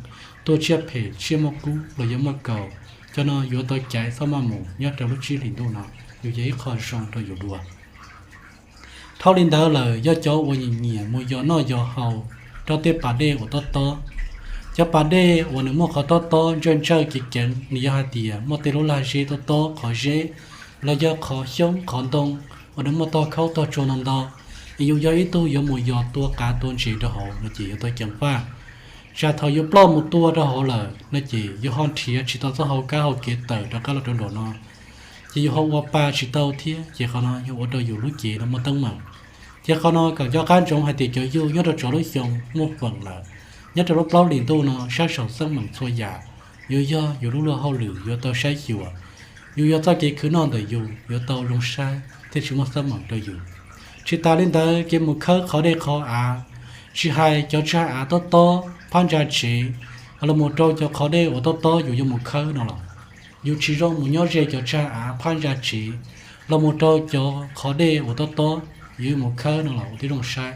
tua tsiaj phem tsiaj muaj kub los yog muaj kaus. Cov no yuav tau caiv txhob maj mus nyob rau lub tsib hlis ntuj no, yus yog ib qho zoo rau yus dua. Dhau li ntawd lawm, yog cov uas nyiam nyiam mus yos noj yos haus rau tej pas dej uas tob tob, cov pas dej uas nws muaj qhov tob tob ntsawj ntsawj kev keev, nws yog hais tias muaj tej lub lag zeb tob tob qhov zeb, los yog qhov xyoob qhov ntoo uas nws muaj tog khaub tog tsuag ntau ntau, es yus yog ib tug yuav mus yos tua qav tua ntses rau hauv no ces yuav tau ceev faj. Tsam thaum yus ploj mus tua rau hauv lawm no ces yus ho nrhiav tsis tau txoj hau kab hau kev tawm rov qab los rau nraum no, ces yus ho ua pa tsis tau thiab, ces qhov no yog ua rau yus lub cev no muaj teeb meem. Ces qhov no kom nco qab ntsoov hais tias cov yug nyob rau tsov lub xyoo muaj feem lawm, nyob rau lub plaub hlis ntuj no sab saum xab meem txhua yam yuav yog yus lub luag hauj lwm yuav tau saib xyuas. Yus yog txoj kev khwv noj ntawm yus yuav tau zoo saib thiaj tsis muaj xab meem rau yus. Tsis tas li ntawd, kev mus khawb qhov dej qhov av, tsis hais cov tsag av tob tob phab ntsa tsev, los mus rau cov qhov dej uas tob tob yus yuav mus khawb no los, yus tsis zoo mus nyob ze cov tsag av phab ntsa tsev, los mus rau cov qhov dej uas tob tob yus yuav mus khawb no los ua tib zoo saib.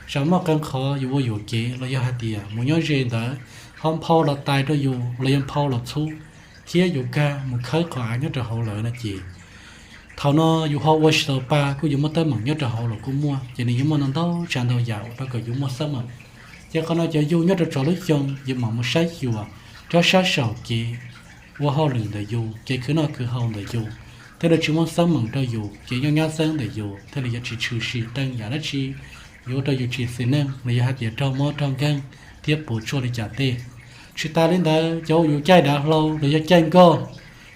Tsam muaj qee qhov yus ua yuam kev los yog hais tias mus nyob ze ntawd ho nphau los tais rau yus los yog nphau los txhub, thiab yus kag mus khawb qhov av nyob rau hauv lawm no ces thaum no yus ho ua tsis tau pa kuj yuav muaj teeb meem nyob rau hauv los kuj muaj, ces nws yuav muaj ntau ntau tsav ntau yam ua rau kom yus muaj xab meem. Ces qhov no cov yug nyob rau tsov lub xyoo yuav mam mus saib xyuas rau sab saum kev ua hauj lwm ntawm yus, kev khwv noj khwv haus ntawm yus, thiaj li tsis muaj xab meem rau yus, kev nyob nyab xeeb ntawm yus thiaj li yuav tsis tshwm sim qee yam dab tsi yuav ua rau yus tsis xis neej los yog hais tias raug mob raug nkeeg thiab puas tsuaj li cas tej. Tsis tas li ntawd, cov uas yus caij dav hlau los yog caij nkoj,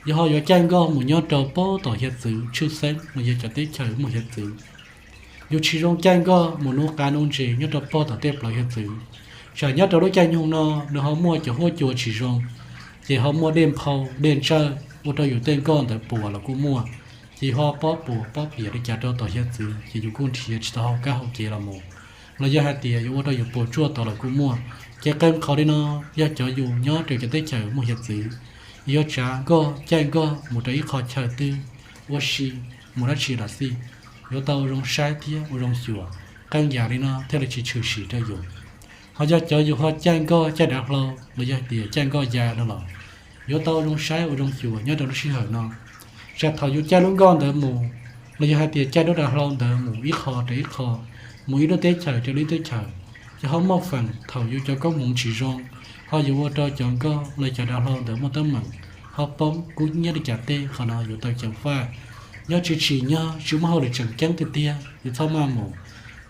yus ho yuav caij nkoj mus nyob rau pob tom hiav txwv tshwj xeeb los yog cov teb chaws muaj hiav txwv. Yus tsis zoo caij nkoj mus nuv qav nuv ntses nyob rau pob tom tej plaws hiav txwv, tsam nyob rau lub caij nyoog no nws ho muaj cov huab cua tsis zoo, ces ho muaj dej nphau dej ntsawj ua rau yus tej nkoj ntawd puas los kuj muaj. Ces yus ho pob puas pob piam li cas rau tom hiav txwv ces yus kuj nrhiav tsis tau hau kab hau kev los mus, los yog hais tias yuav ua rau yus puas tsuaj tod los kuj muaj. Ces qee qhov li no yog cov yus nyob rau cov teb chaws muaj hiav txwv, yus yuav tsav nkoj caij nkoj mus rau ib qho chaw twg ua si mus dab tsi los xij, yuav tau ua zoo saib thiab ua zoo xyuas, qee yam li no thiaj li tsis tshwm sim rau yus. Ho yog cov yus ho caij nkoj caij dav hlau los yog hais tias caij nkoj ya no los, yuav tau ua zoo saib ua zoo xyuas nyob rau lub sij hawm no. Tsam thaum yus caij lub nkoj ntawd mus, los yog hais tias caij lub dav hlau ntawd mus ib qho rau ib qho, mus ib lub teb chaws rau ib lub teb chaws, ces ho muaj feem thaum yus cov koob hmoov tsis zoo, ho yuav ua rau cov nkoj los cov dav hlau ntawd muaj teeb meem, ho poob kub hnyiab li cas tej, qhov no yuav tau ceev faj. Nyob tsis tsim nyog tsis muaj hauj lwm tseem ceeb tiag tiag yus txhob maj mus.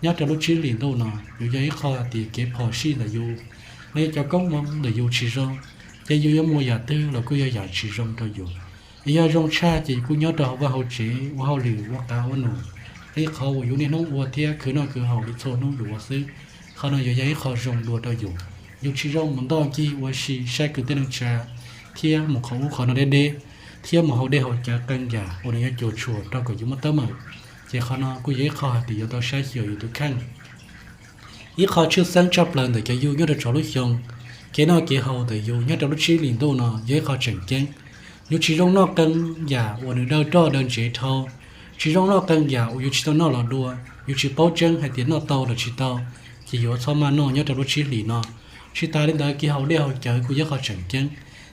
Nyob rau lub tsib hlis ntuj no yus yog ib qho hais tias kev phom sij ntawm yus, los yog cov koob hmoov ntawm yus tsis zoo, ces yus yuav mus yam twg los kuj yog yam tsis zoo rau yus. Es yog zoo tshaj ces yus kuj nyob rau hauv vaj hauv tsev ua hauj lwm ua qav ua num, li qhov uas yus niaj hnub ua thiab khwv noj khwv haus li txhua hnub yus ua xwb. Qhov no yuav yog ib qho zoo dua rau yus. Yus tsis zoo mus ntoj ncig ua si saib kwv tij neej tsa, thiab mus qhov ub qhov no deb deb, thiab mus haus dej haus cawv qee yam uas nws yuav cuam tshuam rau kom yus muaj teeb meem. Ces qhov no kuj yog ib qho hais tias yuav tau saib xyuas yus tus kheej. Ib qho tshwj xeeb tshaj plaws ntawm cov yug nyob rau tsov lub xyoo, kev noj kev haus ntawm yus nyob rau lub tsib hlis ntuj no yog ib qho tseem ceeb. Yus tsis zoo noj qee yam uas nws daw roj daw ntsev dhau, tsis zoo noj qee yam uas yus tsis tau noj los dua, yus tsis paub tseeb hais tias noj tau los tsis tau, ces yuav txhob maj noj nyob rau lub tsib hlis no. Tsis tas li ntawd, kev haus dej haus cawv kuj yog qhov tseem ceeb,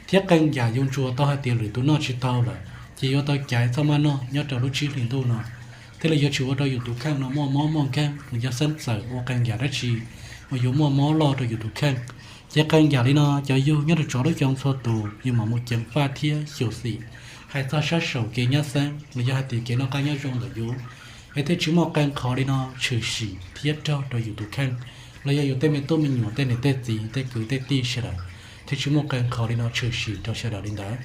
thiab qee yam yus ntsuas tau hais tias lwm tus noj tsis tau lawm, ces yuav tau caiv txhob maj noj nyob rau lub tsib hlis ntuj no, thiaj li yuav tsis ua rau yus tus kheej no muaj mob muaj nkeeg los yog xeeb txawm ua qee yam dab tsi uas yuav muaj mob loj rau yus tus kheej. Ces qee yam li no cov yug nyob rau tsov lub xyoo txhua tus yus mam mus ceev faj thiab xyuam xim hais txog sab saum kev nyab xeeb los yog hais tias kev noj qab nyob zoo ntawm yus, es thiaj tsis muaj qee qhov li no tshwm sim thiab raug rau yus tus kheej los yog yus tej me tub me nyuam, tej niam tej txiv, tej kwv tej tij sawv daws, thiaj tsis muaj qee qhov li no tshwm sim rau sawv daws li ntawd.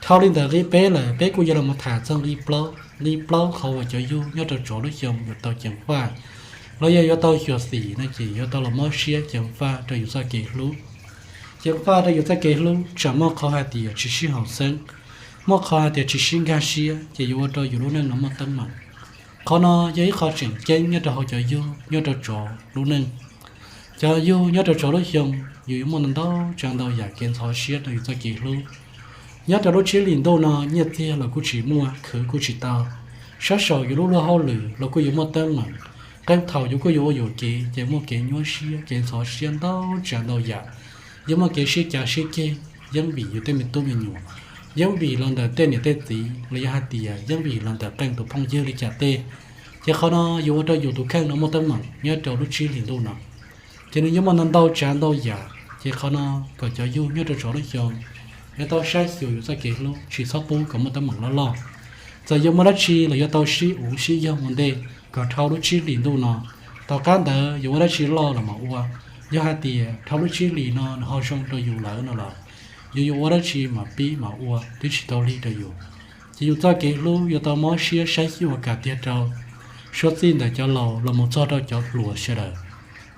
Dhau li ntawd nqi peb lawm, peb kuj yuav los tham txog nqi plaub, nqi plaub qhov uas cov yug nyob rau tsov lub xyoo yuav tau ceev faj los yog yuav tau xyuam xim no ces yuav tau los mob siab ceev faj rau yus txoj kev hlub. Ceev faj rau yus txoj kev hlub tsam muaj qhov hais tias tsis sib haum xeeb, muaj qhov hais tias tsis sib nkag siab, ces yuav ua rau yus lub neej no muaj teeb meem. Qhov no yog ib qho tseem ceeb nyob rau hauv cov yug nyob rau tsov lub neej. Cov yug nyob rau tsov lub xyoo, yus yuav muaj ntau ntau tsav ntau yam kev ntxhov siab rau yus txoj kev hlub. Nyob rau lub tsib hlis ntuj no nyiaj txiag los kuj tsis muaj, khwv kuj tsis tau, sab saum yus lub luag hauj lwm los kuj yuav muaj teeb meem. Qee thaum yus kuj yuav ua yuam kev ces muaj kev nyuaj siab kev ntxhov siab ntau tsav ntau yam. Yuav muaj kev sib cav sib ceg, yeeb vim yus tej me tub me nyuam, yeeb vim los ntawm tej niam tej txiv los yog hais tias yeeb vim los ntawm qee tus phooj ywg li cas tej. Ces qhov no yuav ua rau yus tus kheej no muaj teeb meem nyob rau lub tsib hlis ntuj no. Ces nws yuav muaj ntau ntau tsav ntau yam. Ces qhov no kom cov yug nyob rau tsov lub xyoo yuav tau saib xyuas yus txoj kev hlub, tsis txhob pub kom muaj teeb meem loj loj. Txawm yuav muaj dab tsi los yuav tau sib uv sib yoog ua ntej kom dhau lub tsib hlis ntuj no. Tom qab ntawd yuav ua dab tsi loj los mam ua. Yog hais tias dhau lub tsib hlis no nws ho zoo rau yus lawm no los, yus yuav ua dab tsi mam pib mam ua twb tsis tau lig rau yus. Ces yus txoj kev hlub yuav tau mob siab saib xyuas ua kam tiag rau suav txij ntawm cov laus los mus txog rau cov hluas sawv daws.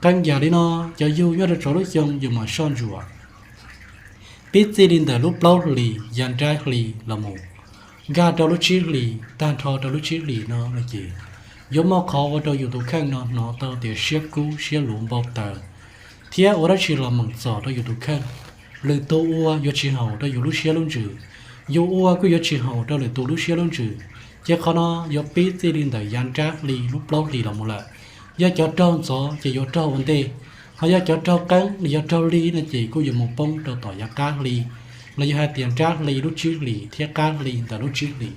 Qee yam li no cov yug nyob rau tsov lub xyoo yus mam soj ntsuam. Pib txij li ntawm lub plaub hlis ya nrab hli los mus nkag rau lub tsib hlis, tag nrho rau lub tsib hlis no no ces yuav muaj qhov ua rau yus tus kheej no hnov tau tias siab kub siab luv npau taws, thiab ua dab tsi los meem txom rau yus tus kheej. Lwm tus ua yuav tsis haum rau yus lub siab lub ntsws, yus ua kuj yuav tsis haum rau lwm tus lub siab lub ntsws. Ces qhov no yuav pib txij li ntawm ya nrab hli lub plaub hlis los mus lawm. Yog cov raug ntxov ces yuav raug ua ntej, ho yog cov raug qeeb los yog raug lig no ces kuj yuav mus poob rau tom yav qab hli, los yog hais tias nrab hli lub tsib hlis thiab qab hli ntawm lub tsib hlis.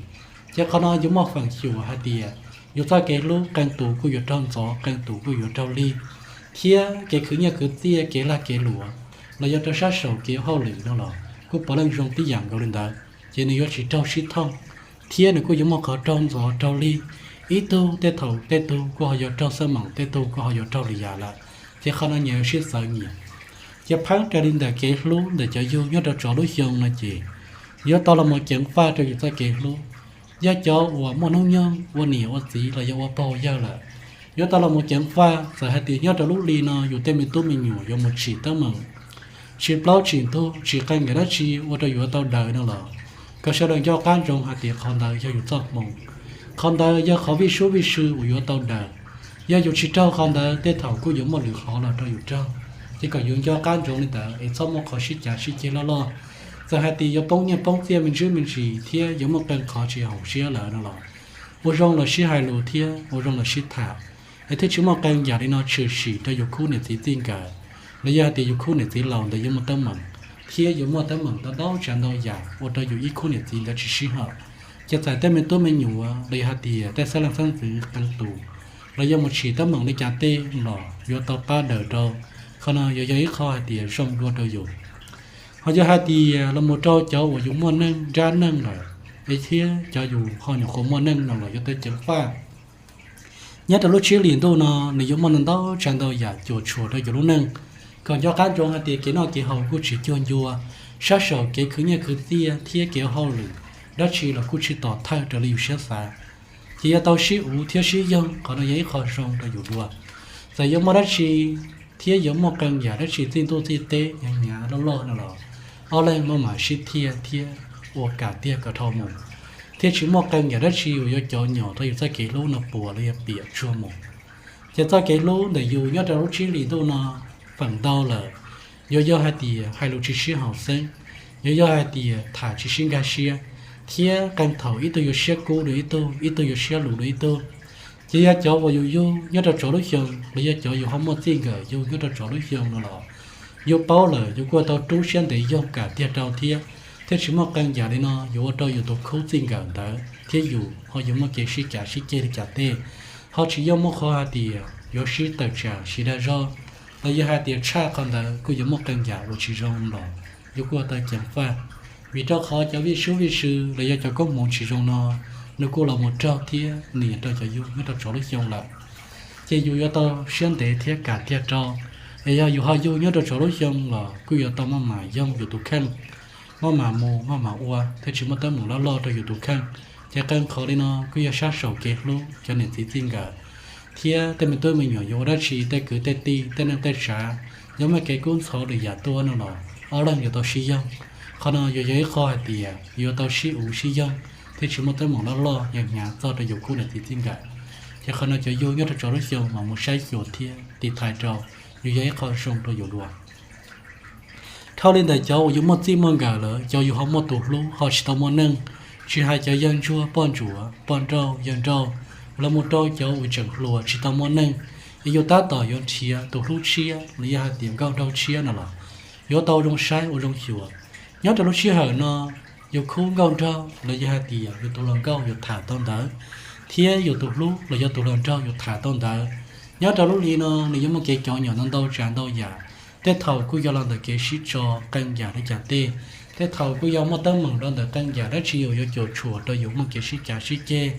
Ces qhov no yuav muaj feem xyuam hais tias yus txoj kev hlub qee tus kuj yuav raug ntxov, qee tus kuj yuav raug lig, thiab kev khwv nyiaj khwv txiaj, kev lag kev luam, los yog rau sab saum kev hauj lwm no los kuj puav leej zoo tib yam nkaus li ntawd. Ces nws yuav tsis raug sib thooj, thiab nws kuj yuav muaj qhov raug ntxov raug lig. Ib tug tej thaum tej tug kuj ho yuav raug xab meem, tej tug kuj ho yuav raug lwm yam lawm. Ces qhov no nyias yuav sib txawv nyias. Ces pheeb raws li ntawm kev hlub ntawm cov yug nyob rau tsov lub xyoo no ces yuav tau los mus ceev faj rau yus txoj kev hlub. Yog cov uas muaj hnub nyoog ua niam ua txiv los yog ua pog ua yawg lawm, yuav tau los mus ceev faj. Txawm hais tias nyob rau lub hli no yus tej me tub me nyuam yuav mus tsim teeb meem, tsim plaub tsim ntug, tsim qee yam dab tsi ua rau yuav tau daws no los, kom sawv daws nco qab ntsoov hais tias qhov ntawd yog yus txoj hmoo, qhov ntawd yog qhov vij sub vij sw uas yuav tau daws. Yog yus tsis raug qhov ntawd tej thaum kuj yuav muaj lwm qhov los rau yus raug. Ces kom yus nco qab ntsoov li ntawd es txhob muaj qhov sib cav sib ceg loj loj. Txawm hais tias yuav poob nyiaj poob txiaj me ntsis me ntsis thiab yuav muaj qee qhov tsis haum siab lawm no los, ua zoo los sib hais lus thiab ua zoo los sib tham, es thiaj tsis muaj qee yam li no tshwm sim rau yus khub niam txiv txij nkawm, los yog hais tias yus khub niam txiv laus ntawd yuav muaj teeb meem, thiab yuav muaj teeb meem ntau ntau tsav ntau yam ua rau yus ib khub niam txiv ntawd tsis sib haum. Ces txawm tej me tub me nyuam los yog hais tias tej xeeb leej xeeb ntxwv qee tus los yuav mus tsim teeb meem li cas tej los yuav tau pab daws rau. Qhov no yuav yog ib qho hais tias zoo dua rau yus. Ho yog hais tias los mus rau cov uas yus muaj neej nrab neej lawm, es thiab cov yus ho nyuam qhuav muaj neej no los yuav tau ceev faj. Nyob rau lub tsib hlis ntuj no nws yuav muaj ntau ntau tsav ntau yam cuam tshuam rau yus lub neej. Kom nco qab ntsoov hais tias kev noj kev haus kuj tsis cuag ncua, sab saum kev khwv nyiaj khwv txiaj thiab kev ua hauj lwm dab tsi los kuj tsis tom thawj raws li yus siab xav. Ces yuav tau sib uv thiab sib yoog, qhov no yog ib qho zoo rau yus dua. Txawm yuav muaj dab tsi thiab yuav muaj qee yam dab tsi txij ntuj txij teb hnyav hnyav loj loj no los, ob leeg maj mam sib thiaj thiab ua kam tiag kom dhau mus. thiab tsis muaj qee yam dab tsi uas yuav cov nyom rau yus txoj kev hlub no puas los yog piam tsuag mus. Ces txoj kev hlub ntawm yus nyob rau lub tsib hlis ntuj no feem ntau lawm, yuav yog hais tias hais lus tsis sib haum xeeb, yuav yog hais tias tham tsis sib nkag siab, thiab qee thaum ib tug yuav siab kub dua ib tug, ib tug yuav siab luv dua ib tug. Ces yog cov uas yus yug nyob rau tsov lub xyoo los yog cov yus ho muaj txij nkawm yug nyob rau tsov lub xyoo no los yus paub lawm yus kuj tau rub siab ntev yoog kam tiag rau thiab. Thiab tsis muaj qee yam li no yuav ua rau yus tus khub txij nkawm ntawd thiab yus ho yuav muaj kev sib cav sib ceg li cas tej. Ho tsis yog muaj qhov hais tias yuav sib tawm tsam sib dag zog, los yog hais tias tshaj qhov ntawd kuj yuav muaj qee yam uas tsis zoo los yus kuj tau ceev faj. Vim rau qhov cov vij sub vij sw los yog cov koob hmoov tsis zoo no, nws kuj los mus raug thiab nias rau cov yug nyob rau tsov lub xyoo lawm. Ces yus yuav tau siab ntev thiab kam tiag rau. Es yog yus ho yug nyob rau tsov lub xyoo los kuj yuav tau maj mam yoog yus tus kheej, maj mam mus maj mam ua thiab tsis muaj teeb meem loj loj rau yus tus kheej. Ces qee qhov li no kuj yog sab saum kev hlub cov niam txiv txij nkawm thiab tej me tub me nyuam yuav ua dab tsi, tej kwv tej tij, tej neej tej tsav, yog muaj kev kub ntxhov lwm yam tuaj no los ob leeg yuav tau sib yoog. Qhov no yuav yog ib qho hais tias yuav tau sib uv sib yoog thiab tsis muaj teeb meem loj loj hnyav hnyav txog rau yus khub niam txiv txij nkawm. Ces qhov no cov yug nyob rau tsov lub xyoo mas mus saib xyuas thiab tiv thaiv rau, yuav yog ib qho zoo rau yus dua. Dhau li ntawd cov uas yus muaj txij muaj nkawm lawm, cov yus ho muaj tus hlub ho tsis tau muaj neej, tsis hais cov yawg ntsuag poj ntsuam poj nrauj yawg nrauj, los mus rau cov uas tseem hluas tsis tau muaj neej, es yus tab tom yuav nrhiav tus hlub tshiab los yog hais tias nkauj nraug tshiab no los yuav tau zoo saib ua zoo xyuas. Nyob rau lub sij hawm no, yus khub nkauj nraug los yog hais tias yus tus hluas nkauj yuav tham tau ntawd, thiab yus tus hlub los yog tus hluas nraug yuav tham tau ntawd. Nyob rau lub hli no nws yuav muaj kev cov nyom ntau ntau tsav ntau yam. Tej thaum kuj yog los ntawm kev sib tso qee yam li cas tej, tej thaum kuj yog muaj teeb meem los ntawm qee yam dab tsi uas yuav cuam tshuam rau yus muaj kev sib cav sib ceg,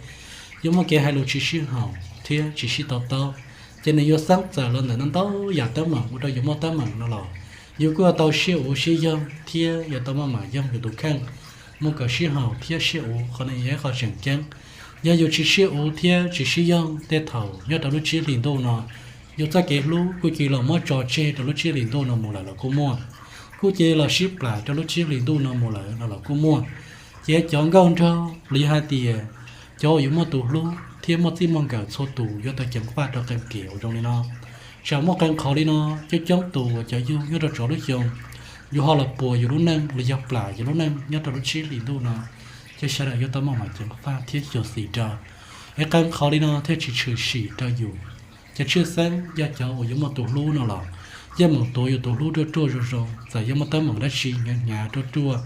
yuav muaj kev hais lus tsis sib haum thiab tsis sib to taub. Ces nws yuav xeeb txawm los ntawm ntau ntau yam teeb meem ua rau yus muaj teeb meem no los yus kuj yuav tau sib uv sib yoog thiab yuav tau maj mam yoog yus tus kheej mus kom sib haum thiab sib uv. Qhov no yog ib qho tseem ceeb. Yog yus tsis sib uv thiab tsis sib yoog, tej thaum nyob rau lub tsib hlis ntuj no, yus txoj kev hlub kuj cia li los muab tso tseg rau lub tsib hlis ntuj no mus lawm los kuj muaj, kuj cia li los sib plam rau lub tsib hlis ntuj no mus lawm no los kuj muaj. Ces cov nkauj nraug los yog hais tias cov uas yuav muaj tus hlub thiab muaj txij muaj nkawm txhua tus yuav tau ceev faj rau qee kev uas zoo li no. Tsam muaj qee qhov li no, coob coob tus uas cov yug nyob rau tsov lub xyoo, yus ho los puas yus lub neej los yog plam yus lub neej nyob rau lub tsib hlis ntuj no, ces sawv daws yuav tau maj mam ceev faj thiab xyuam xim rau. Es qee qhov li no thiaj tsis tshwm sim rau yus. Ces tshwj xeeb yog cov uas yuav muaj tus hlub no los yeej meem tuav yus tus hlub ruaj ruaj zoo zoo, txawm yuav muaj teeb meem dab tsi hnyav hnyav ruaj ruaj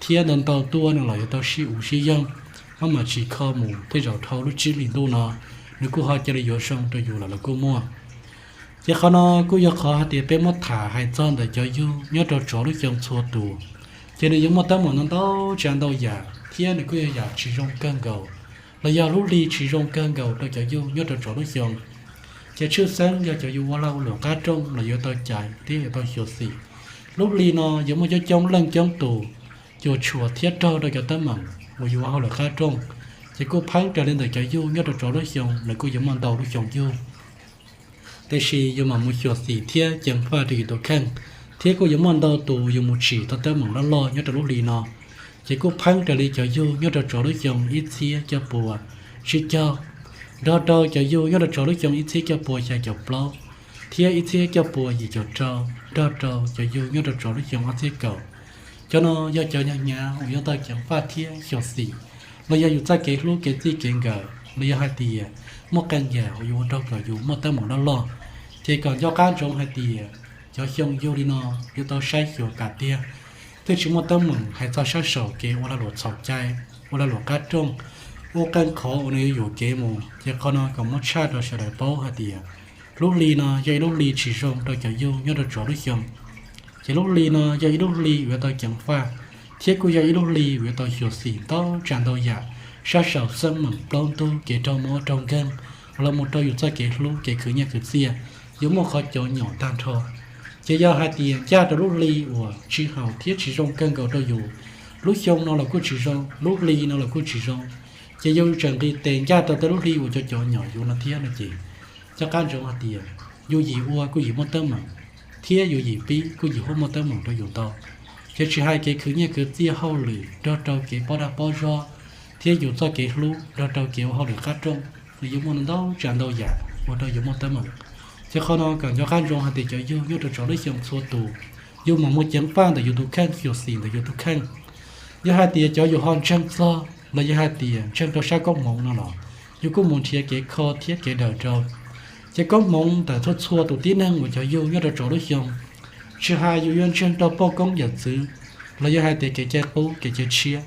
thiab ntau ntau tuaj no los yuav tau sib uv sib yoog, maj mam tsim kho mus tej zaum dhau lub tsib hlis ntuj no nws kuj ho cia li yuav zoo rau yus lawm los kuj muaj. Ces qhov no kuj yog qhov hais tias peb muab tham hais txog ntawm cov yug nyob rau tsov lub xyoo txhua tus. Ces nws yuav muaj teeb meem ntau ntau tsav ntau yam thiab nws kuj yog yam tsis zoo kawg nkaus, los yog lub hli tsis zoo kawg nkaus rau cov yug nyob rau tsov lub xyoo. Ces tshwj xeeb yog cov yus ua lag ua luam qab rooj los yuav tau caiv thiab yuav tau xyuam xim. Lub hli no yuav muaj coob coob leej coob tus cuam tshuam thiab raug rau cov teeb meem uas yus ua hauj lwm qab rooj. Ces kuj pheeb raws li ntawm cov yug nyob rau tsov lub xyoo, nws kuj yuav muaj ntau lub xyoo yug. Tiam sis yus mam mus xyuam xim thiab ceev faj rau yus tus kheej, thiab kuj yuav muaj ntau tus yus mus tsim tau teeb meem loj loj nyob rau lub hli no. Ces kuj pheeb raws li cov yug nyob rau tsov lub xyoo ib txhiab cuaj pua tsib caug, nrog rau cov yug nyob rau tsov lub xyoo ib txhiab cuaj pua xya caum plaub, thiab ib txhiab cuaj pua yim caum rau, nrog rau cov yug nyob rau tsov lub xyoo ob txhiab kaum. Cov no yog cov hnyav hnyav uas yuav tau ceev faj thiab xyuam xim, los yog yus txoj kev hlub kev txij kev nkawm, los yog hais tias muaj qee yam uas yuav ua rau kom yus muaj teeb meem loj loj. Ces kom nco qab ntsoov hais tias cov xyoo yug li no yuav tau saib xyuas kam tiag, thiaj tsis muaj teeb meem hais txog sab saum kev ua lag luam txhaum cai, ua lag luam qab rooj, ua qee qhov uas nws yuav yuam kev mus. Ces qhov no kom muab tshaj rau sawv daws paub hais tias lub hli no yog ib lub hli tsis zoo rau cov yug nyob rau tsov lub xyoo. Ces lub hli no yog ib lub hli uas yuav tau ceev faj, thiab kuj yog ib lub hli uas yuav tau xyuam xim ntau tsav ntau yam, sab saum xab meem plaub ntug, kev raug mob raug nkeeg, los mus rau yus txoj kev hlub kev khwv nyiaj khwv txiaj, yuav muaj qhov cov nyom tag nrho. Ces yog hais tias ncaj rau lub hli uas tsis haum thiab tsis zoo kawg nkaus rau yus, lub xyoo no los kuj tsis zoo, lub hli no los kuj tsis zoo, ces yus tseem nqis tes ncaj rau tej lub hli uas cov cov nyom yus no thiab no ces, nco qab ntsoov hais tias yus yim ua kuj yim muaj teeb meem, thiab yus yim pib kuj yim hu muaj teeb meem rau yus ntau. Ces tsis hais kev khwv nyiaj khwv txiaj, hauj lwm, nrog rau kev pob dag pob zog, thiab yus txoj kev hlub nrog rau kev ua hauj lwm qab rooj, nws yuav muaj ntau tsav ntau yam ua rau yus muaj teeb meem. Ces qhov no kom nco qab ntsoov hais tias cov yug nyob rau tsov lub xyoo txhua tus, yus mam muaj ceev faj ntawm yus tus kheej, xyuam xim ntawm yus tus kheej. Yog hais tias cov yus ho ntseeg txog los yog hais tias ntseeg rau sab koob hmoov no los, yus kuj mus nrhiav kev kho thiab kev daws rau. Ces koob hmoov ntawm txhua txhua tus tib neeg uas cov yug nyob rau tsov lub xyoo, tsis hais yus yuav ntseeg rau poj koob yawm txwv los yog hais tias kev cai qub kev cai tshiab,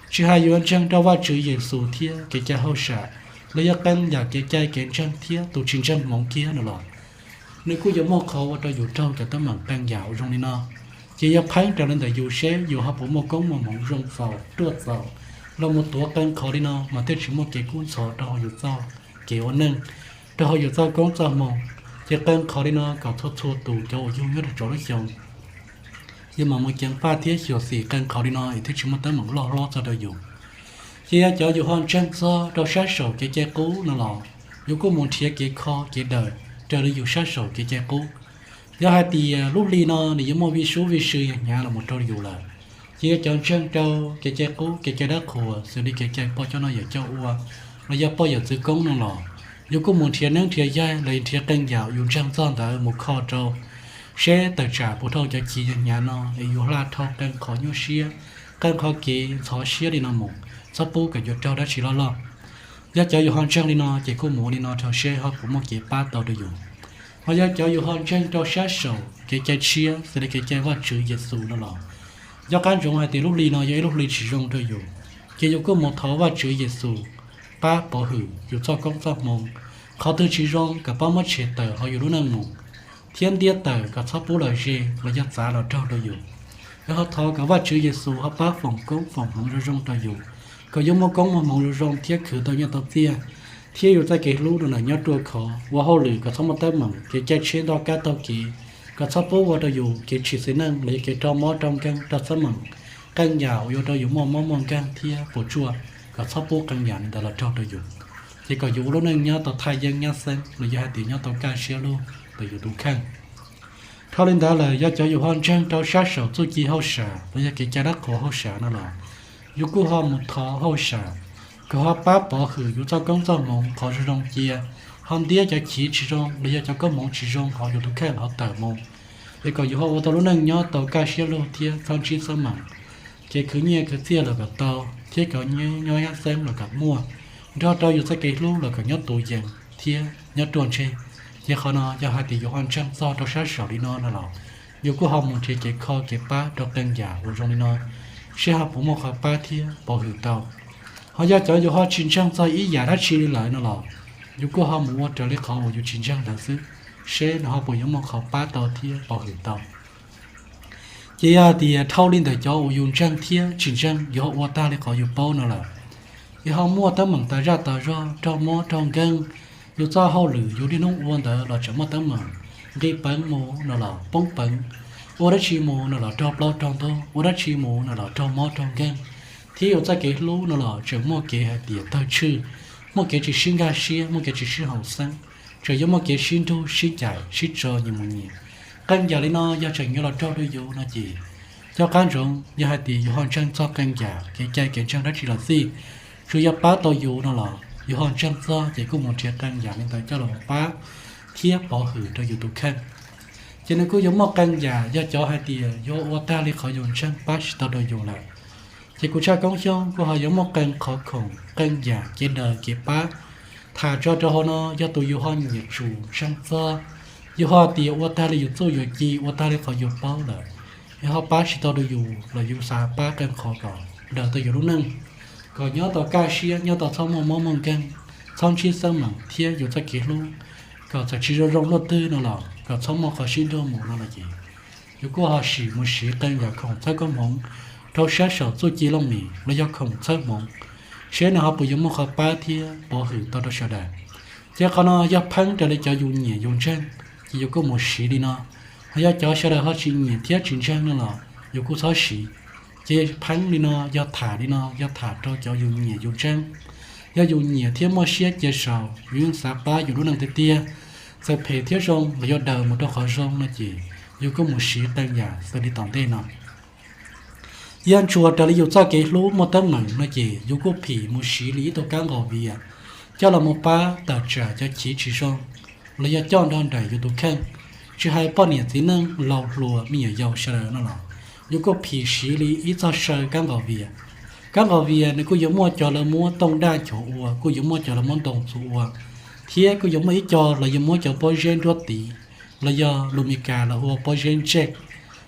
tsis hais yus yuav ntseeg rau Vajtswv Yexus thiab kev cai hauj sam, los yog qee yam kev cai kev ntseeg thiab tus tsis ntseeg hmoov kiag no los, nws kuj yuav muaj qhov ua rau yus raug cov teeb meem qee yam ua zoo li no. Ces yog pheeb raws li ntawm yus seb yus ho puas muaj koob muaj hmoov zoo txaus ruaj txaus los mus tuav qee qhov li no mas thiaj tsis muaj kev kub ntxhov rau hauv yus txoj kev ua neej, rau hauv yus txoj koob txoj hmoov. Ces qee qhov li no kom txhua txhua tus cov uas yug nyob rau tsov lub xyoo, yus mam mus ceev faj thiab xyuam xim qee qhov li no es thiaj tsis muaj teeb meem loj hlob txog rau yus. Ces yog cov yus ho ntseeg txog rau sab saum kev cai qub no los, yus kuj mus nrhiav kev kho kev daws raws li yus sab saum kev cai qub. Yog hais tias lub hli no nws yuav muaj vij sub vij sw yog hnyav los mus rau yus lawm, ces yog cov ntseeg rau kev cai qub kev cai dab qhuas xws li kev cai poj coj noj yawm coj ua los yog poj yawm txwv koob no los, yus kuj mus nrhiav neeb nrhiav yaig los yog nrhiav qee yam yus ntseeg txog ntawd mus kho rau, seb tawm tsam puas dhau cov chiv yog hnyav no es yus hla dhau qee qhov nyuaj siab, qee qhov kev ntxhov siab li no mus, txhob pub kom yuav raug dab tsi loj loj. Yog cov yus ho ntseeg li no ces kuj mus ua li no rau seb ho puas muaj kev pab tau rau yus. Ho yog cov yus ho ntseeg rau sab saum kev cai tshiab xws li kev cai Vajtswv Yexus no los, nco qab ntsoov hais tias lub hli no yog ib lub hli tsis zoo rau yus, ces yus kuj mus thov Vajtswv Yexus pab pov hwm yus txoj koob txoj hmoov. Qhov twg tsis zoo kom pab muab tshem tawm hauv yus lub neej mus, thiab ntiab tawm kom txhob pub lom zem los yog txav los raug rau yus. Yog ho thov kom Vajtswv Yexus ho pab foom koob foom hmoov zoo zoo rau yus, kom yuav muaj koob muaj hmoov zoo zoo thiab khwv tau nyiaj tau txiaj, thiab yus txoj kev hlub no nyob ruaj khov, ua hauj lwm kom txhob muaj teeb meem, kev cai tshiab ntau kab taug kev, kom txhob pub ua rau yus kev tsim txiv neej los yog kev raug mob raug nkeeg raug teeb meem, qee yam uas yuav rau yus muaj mob muaj nkeeg thiab puas tsuaj, kom txhob pub qee yam li ntawd los raug rau yus. Ces kom yus ua lub neej nyob tau thaj yeeb nyab xeeb los yog hais tias nyob tau kaj siab lug ntawm yus tus kheej. Dhau li ntawd lawm, yog cov yus ho ntseeg rau sab saum txuj ci hauj sam los yog kev cai dab qhuas hauj sam no los, yus kuj ho mus thov hauj sam kom ho pab pov hwm yus txoj koob txoj hmoov qhov zoo zoo cia, ho ntiab cov chiv tsis zoo los yog cov koob hmoov tsis zoo hauv yus tus kheej ho tawm mus, es kom yus ho ua tau lub neej nyob tau kaj siab lug thiab txhob ntsib teeb meem. Kev khwv nyiaj khwv txiaj los kom tau, thiab kev nyob nyab xeeb los kom muaj, nrog rau yus txoj kev hlub los kom nyob tus yees thiab nyob ruaj ntseg. Ces qhov no yog hais tias yus ho ntseeg txog rau sab saum li no no los, yus kuj ho mus nrhiav kev kho kev pab rau qee yam uas zoo li no, seb ho puas muaj qhov pab thiab pov hwm tau. Ho yog cov yus ho tsis ntseeg txog ib yam dab tsi li lawm no los, yus kuj ho mus ua raws li qhov uas yus tsis ntseeg ntawd xwb, seb nws ho puas yuav muaj qhov pab tau thiab pov hwm tau. Ces yog tias dhau li ntawm cov uas yus ntseeg thiab tsis ntseeg, yus ho ua tag li qhov yus paub no lawm, yus ho muaj teeb meem tas zaj tas zog, raug mob raug nkeeg, yus txoj hauj lwm yus niaj hnub ua ntawd los tseem muaj teeb meem, nqis peev mus no los poob peev, ua dab tsi mus no los raug plaub raug ntug, ua dab tsi mus no los raug mob raug nkeeg, thiab yus txoj kev hlub no los tseem muaj kev hais tias tawg tshwj, muaj kev tsis sib nkag siab, muaj kev tsis sib haum xeeb, tseem yuav muaj kev sib nrug sib ncaim sib tso nyias mus nyias. Qee yam li no yog tseem yuav los raug rau yus no ces, nco qab ntsoov, yog hais tias yus ho ntseeg txog qee yam kev cai kev ntseeg dab tsi los xij, tsuas yog pab tau yus no los yus ho ntseeg txog ces kuj mus nrhiav qee yam li ntawd coj los pab thiab pov hwm rau yus tus kheej. Ces nws kuj yuav muaj qee yam yog cov hais tias yuav ua tag li qhov yus ntseeg pab tsis tau rau yus lawm. Ces kuv Tshaj Koob Xyooj kuj ho yuav muaj qee qhov khoom qee yam kev daws kev pab tham tso rau hauv no, yog tus yus ho nyiam tsum ntseeg txog, yus ho tias ua tag li yus txuj yus ci, ua tag li qhov yus paub lawm, yog ho pab tsis tau rau yus los yus xav pab qee qhov kom daws tau yus lub neej, kom nyob tau kaj siab, nyob tau txhob muaj mob muaj nkeeg, txhob ntsib teeb meem thiab yus txoj kev hlub kom txawm tsis zoo zoo luaj twg no los kom txhob muaj qhov sib nrug mus no los ces, yus kuj ho sim mus siv qee yam khoom txhawb koob hmoov rau sab saum txuj ci looj mem los yog khoom txhawb hmoov, seb nws ho puas yuav muaj qhov pab thiab pov hwm tau rau sawv daws. Ces qhov no yog pheeb raws li cov yus nyiam yus ntseeg, ces yus kuj mus siv li no. Ho yog cov sawv daws ho tsis nyiam thiab tsis ntseeg no los yus kuj txhob siv. Ces pheeb li no yog tham li no yog tham rau cov yus nyiam yus ntseeg. Yog yus nyiam thiab muaj siab cia saum, yus yeej xav pab yus lub neej tiag tiag, txawm phem thiab zoo los yuav daws mus rau qhov zoo no ces yus kuj mus siv qee yam xws li tom ntej no. Yog ntsuas raws li yus txoj kev hlub muaj teeb meem no ces yus kuj phim mus siv li ib tug kab nqaus vias coj los mus pab tawm tsam cov chiv tsis zoo, los yog coj nrog nraim yus tus kheej, tsis hais poj niam txiv neej laus hluas me nyuam yaus sawv daws no los yus kuj phim siv li ib txoj saw kab nqaus vias. Kab nqaus vias nws kuj yuav muaj cov lawv muab tooj daj nchuav ua, kuj yuav muaj cov lawv muab ntoo txuas ua, thiab kuj yuav muaj ib co lawv yuav muab cov pob zeb nruab tiv, los yog lus Meskas lawv hu ua pob zeb ntsej,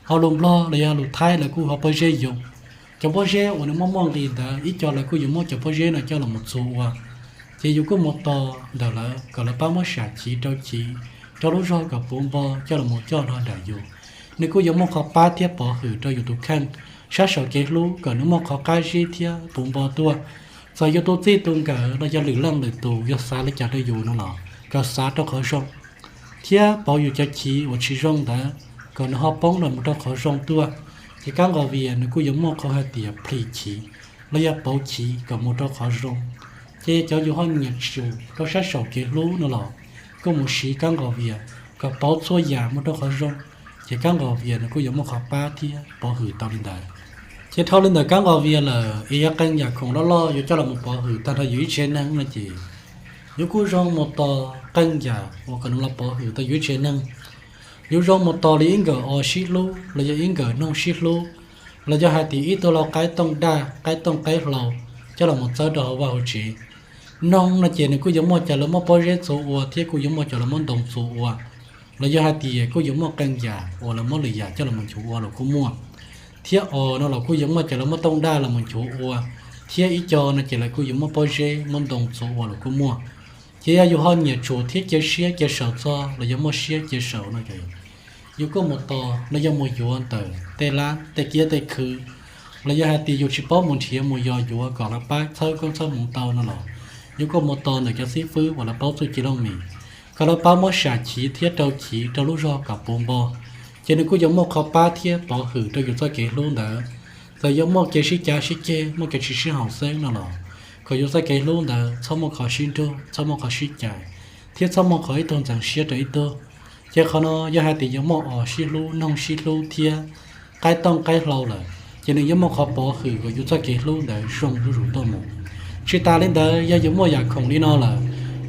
ho lus Nplog los yog lus Thaib lawv kuj hu ua pob zeb yus. Cov pob zeb uas nws muaj muaj nqis ntawd ib co lawv kuj yuav muab cov pob zeb no coj los mus txuas ua, ces yus kuj mus tos ntawm lawv kom lawv pab muab sam chiv rau chiv rau lub zog kom puv npo coj los mus coj nrog nraim yus. Nws kuj yuav muaj qhov pab thiab pov hwm rau yus tus kheej sab saum kev hlub kom nws muaj qhov qab zib thiab puv npo tuaj. Txawm yus tus txij tus nkawm los yog lwm leej lwm tus yog xav li cas rau yus no los kom xav rau qhov zoo, thiab pauv yus cov chiv uas tsis zoo ntawd kom nws ho poob los mus rau qhov zoo tuaj. Ces kab nqaus vias nws kuj yuav muaj qhov hais tias plhis chiv los yog pauv chiv kom mus rau qhov zoo. Ces cov yus ho nyiam tsum rau sab saum kev hlub no los kuj mus siv kab nqaus vias kom pauv txhua yam mus rau qhov zoo, ces kab nqaus vias nws kuj yuav muaj qhov pab thiab pov hwm tau li ntawd. Ces dhau li ntawm kab nqaus vias lawm es yog qee yam khoom loj loj yuav coj los mus pov hwm tag nrho yus ib tsev neeg no ces yuav kuj zoo mus tos qee yam uas kom nws los pov hwm tau yus ib tsev neeg. Yuav zoo mus tos li ib nkawm os sib hlub los yog ib nkawm noog sib hlub, los yog hais tias ib tug lau qaib tooj daj qaib tooj qaib hlau coj los mus txawb rau hauv vaj hauv tsev. Noog no ces nws kuj yuav muaj cov lawv muab pob zeb txuas ua thiab kuj yuav muaj cov lawv muab ntoo txuas ua, los yog hais tias kuj yuav muaj qee yam uas lawv muab lwm yam coj los mus nchuav ua los kuj muaj. Thiab os no los kuj yuav muaj cov lawv muab tooj daj los mus nchuav ua, thiab ib co no ces lawv kuj yuav muab pob zeb muab ntoo txuas ua los kuj muaj. Ces yog yus ho nyiam tsum thiab cia siab cia saum txog los yog muaj siab cia saum no ces yus kuj mus tos los yog mus yuav ntawm tej lab tej kiab tej khw, los yog hais tias yus tsis paub mus nrhiav mus yos yuav kom lawv pab txhawb koob txhawb hmoov tau no los yus kuj mus tos ntawm cov xib fwb uas lawv paub txuj ci looj mem kom lawv pab muab sam chiv thiab rau chiv rau lub zog kom puv npo, ces nws kuj yuav muaj qhov pab thiab pov hwm rau yus txoj kev hlub ntawd. Txawm yuav muaj kev sib cav sib ceg muaj kev tsis sib haum xeeb no los kom yus txoj kev hlub ntawd txhob muaj qhov sib nrug txhob muaj qhov sib cais, thiab txhob muaj qhov ib tug ntxeev siab rau ib tug. Ces qhov no yog hais tias yuav muaj os sib hlub noog sib hlub thiab qaib tooj qaib hlau lawm ces nws yuav muaj qhov pov hwm kom yus txoj kev hlub ntawd zoo zuj zus tuaj mus. Tsis tas li ntawd yog yus muaj yam khoom li no lawm,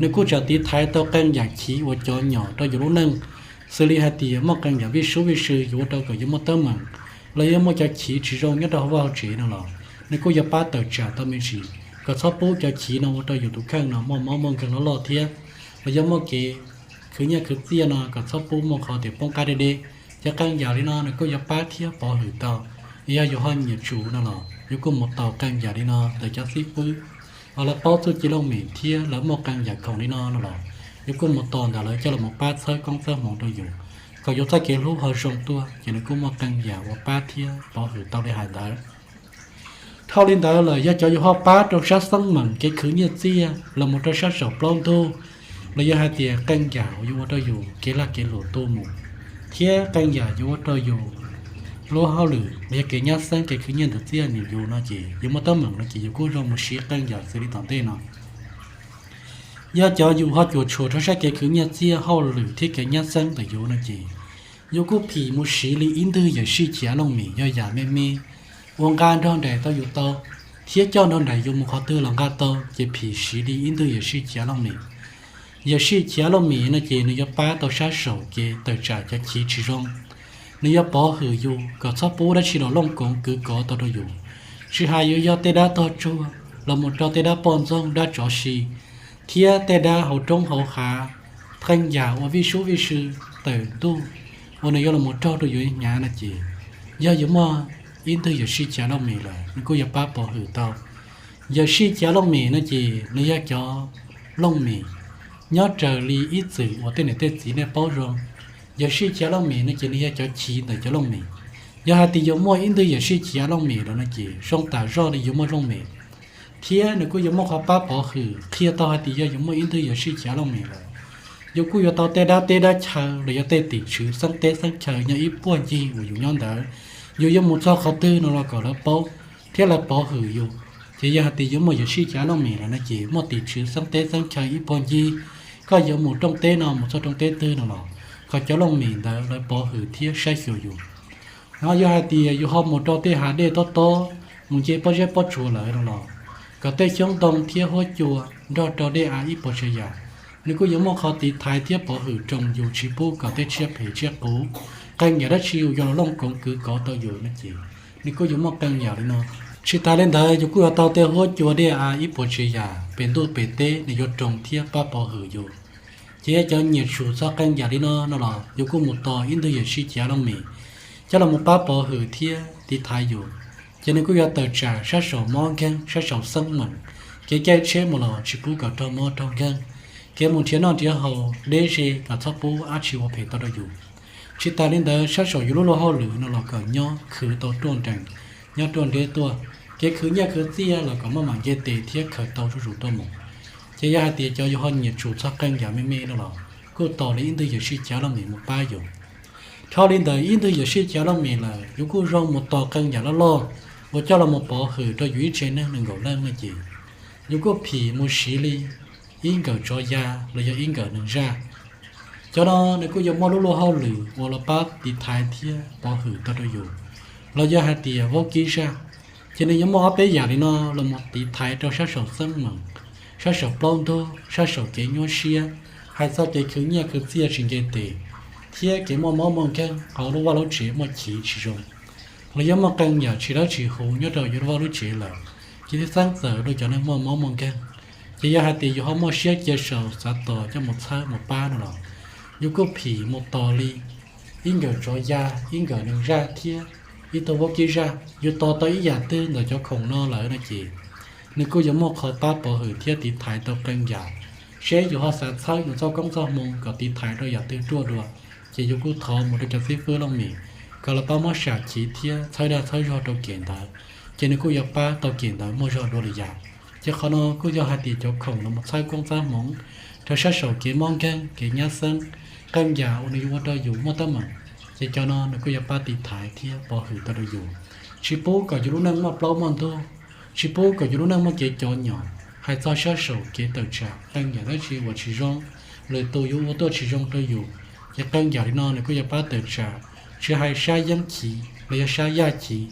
nws kuj tsam tiv thaiv tau qee yam chiv uas cov nyom rau yus lub neej, xws li hais tias muaj qee yam vij sub vij sw yuav ua rau kom yus muaj teeb meem, los yog muaj cov chiv tsis zoo nyob rau hauv vaj hauv tsev no los nws kuj yuav pab tawm tsam tau me ntsis kom txhob pub cov chiv no ua rau yus tus kheej no muaj mob muaj nkeeg loj loj thiab, los yog muaj kev khwv nyiaj khwv txiaj no kom txhob pub muaj qhov tias poob qab deb deb. Ces qee yam li no nws kuj yuav pab thiab pov hwm tau. Yog yus ho nyiam tsum no los yus kuj mus tos qee yam li no ntawm cov xib fwb uas lawv paub txuj ci looj mem thiab lawv muaj qee yam khoom li no no los yus kuj mus tos ntawm lawv coj los pab txhawb koob txhawb hmoov rau yus kom yus txoj kev hlub ho zoo tuaj, ces nws kuj muaj qee yam uas pab thiab pov hwm tau li hais ntawd. Dhau li ntawd lawm yog cov yus ho pab rau sab xeeb meem kev khwv nyiaj txiaj los mus rau sab saum plaub ntug, los yog hais tias qee yam uas yuav ua rau yus kev lag kev luam tuaj mus, thiab qee yam yuav ua rau yus lub hauj lwm los yog kev nyab xeeb kev khwv nyiaj ntawm txiaj nws yus no ces yus muaj teeb meem no ces yus kuj zoo mus siv qee yam xws li tom ntej no. Yog cov yus ho cuam tshuam rau sab kev khwv nyiaj txiaj hauj lwm thiab kev nyab xeeb ntawm yus no ces yus kuj phim mus siv li ib ntwg yawm sij chiav looj mem yog yam me me uas nqa nrog nraim tau yus tau, thiab coj nrog nraim yus mus qhov twg los nqa tau, ces phim siv li ib ntwg yawm sij chiav looj mem. Yawm sij chiav looj mem no ces nws yuav pab tau sab saum kev tawm tsam cov chiv tsis zoo. Nws yuav pov hwm yus kom txhob pub dab tsi los looj koov kwv kov tau rau yus, tsis hais yuav yog tej dab tog tsuag los mus rau tej dab poj ntxoog dab tsov si, thiab tej dab hauv roob hauv hav, qee yam uas vij sub vij sw tawm ntuj uas nws yuav los mus raug rau yus hnyav no ces, yog yus muaj ib ntwg yawm sij chiav looj mem lawm nws kuj yuav pab pov hwm tau. Yawm sij chiav looj mem no ces nws yog cov looj mem nyob raws li ib txwm uas tej niam tej txiv nej paub zoo. Yawm sij chiav looj mem no ces nws yog cov chiv ntawm cov looj mem. Yog hais tias yus muaj ib ntwg yawm sij chiav looj mem lawm no ces zoo tam zoj li yus muaj looj mem, thiab nws kuj yuav muaj qhov pab pov hwm qhia tau hais tias yog yus muaj ib ntwg yawm sij chiav looj mem lawm, yus kuj yuav tau tej dab teb dab chaw los yog tej tim tswv xeeb teb xeeb chaw nyob ib puag ncig uas yus nyob ntawd. Yus yuav mus txog qhov twg no los kom lawv paub thiab lawv pov hwm yus. Ces yog hais tias yus muaj yawm sij chiav looj mem lawm no ces muaj tim tswv xeeb teb xeeb chaw ib puag ncig, koj yuav mus rooj teb no mus txog rooj teb twg no los kom cov looj mem ntawd lawv pov hwm thiab saib xyuas yus. Ho yog hais tias yus ho mus rau tej hav dej tob tob, mus nce pob zeb pob tsuas lawm no los, kom tej xyoob ntoo thiab huab cua nrog rau dej av ib puas tsav yam, nws kuj yuav muaj qhov tiv thaiv thiab pov hwm roos yus tsis pub kom tej tsiaj phem tsiaj quv, qee yam dab tsi uas yog los looj koov kwv kov tau yus no ces nws kuj yuav muaj qee yam li no. Tsis tas li ntawd yus kuj yuav tau tej huab cua dej av ib puas tsav yam pem ntuj pem teb nws yuav roos thiab pab pov hwm yus. Ces yog cov nyiam tsum txog qee yam li no no los yus kuj mus tos ib ntwg yawm sij cav looj mem coj los mus pab pov hwm thiab tiv thaiv yus. Ces nws kuj yuav tawm tsam sab saum mob nkeeg, sab saum xeeb meem, kev caij tsheb mus los tsis pub kom raug mob raug nkeeg, kev mus nrhiav noj nrhiav haus deb ze kom txhob pub dab tsi ua phem tau rau yus. Tsis tas li ntawd sab saum yus lub luag hauj lwm no los kom nyob khwv tau ruaj nrees, nyob ruaj nreb tuaj, kev khwv nyiaj khwv txiaj los kom maj mam nce tes thiab khaws tau zuj zus tuaj mus. Ces yog hais tias cov yus ho nyiam tsum txog qee yam me me no los kuj tos li ib ntwg yawm sij cav looj mem mus pab yus. Dhau li ntawd ib ntwg yawm sij cav looj mem lawm yus kuj zoo mus tos qee yam loj loj uas coj los mus pov hwm rau yus ib tsev neeg nees nkaum leej no ces yus kuj phim mus siv li ib nkawm tsov ya los yog ib nkawm neeg zaj. Cov no nws kuj yuav muaj lub luag hauj lwm uas los pab tiv thaiv thiab pov hwm tau rau yus. Los yog hais tias vaub kib zaj, ces nws yuav muaj ob peb yam li no los mus tiv thaiv rau sab saum xeeb meem, sab saum plaub ntug, sab saum kev nyuaj siab, hais txog kev khwv nyiaj khwv txiaj tsis nce tes, thiab kev muaj mob muaj nkeeg hauv lub vaj lub tsev muaj chiv tsis zoo. Los yog muaj qee yam tsis dawb tsis huv nyob rau yus lub vaj lub tsev lawm, ces thiaj xeeb txawm rau cov neeg muaj mob muaj nkeeg. Ces yog hais tias yus ho muaj siab cia saum xav tos coj mus txhawb mus pab no los, yus kuj phim mus tos li ib nkawm tsov ya, ib nkawm neeg zaj thiab ib tug vaub kib zaj. Yus tos tau ib yam twg ntawm cov khoom no lawm no ces nws kuj yuav muaj qhov pab pov hwm thiab tiv thaiv tau qee yam. Seb yus ho xav txhawb yus txoj koob txoj hmoo kom tiv thaiv rau yam twg ruaj dua, ces yus kuj thov mus rau cov xib fwb looj mem kom lawv pab muab sam chiv thiab txhawb dag txhawb zog rau kem ntawd, ces nws kuj yuav pab tau kem ntawd muaj zog dua li yam. Ces qhov no kuj yog hais tias cov khoom los mus txhawb koob txhawb hmoov rau sab saum kev mob nkeeg kev nyab xeeb, qee yam uas nws yuav ua rau yus muaj teeb meem, ces cov no nws kuj yuav pab tiv thaiv thiab pov hwm tau rau yus, tsis pub kom yus lub neej muaj plaub muaj ntug, tsis pub kom yus lub neej muaj kev cov nyom. Hais txog sab saum kev tawm tsam qee yam dab tsi uas tsis zoo, lwm tus yuav ua tuaj tsis zoo rau yus, ces qee yam li no nws kuj yuav pab tawm tsam, tsis hais sab yeeb chiv los yog sab yaj chiv,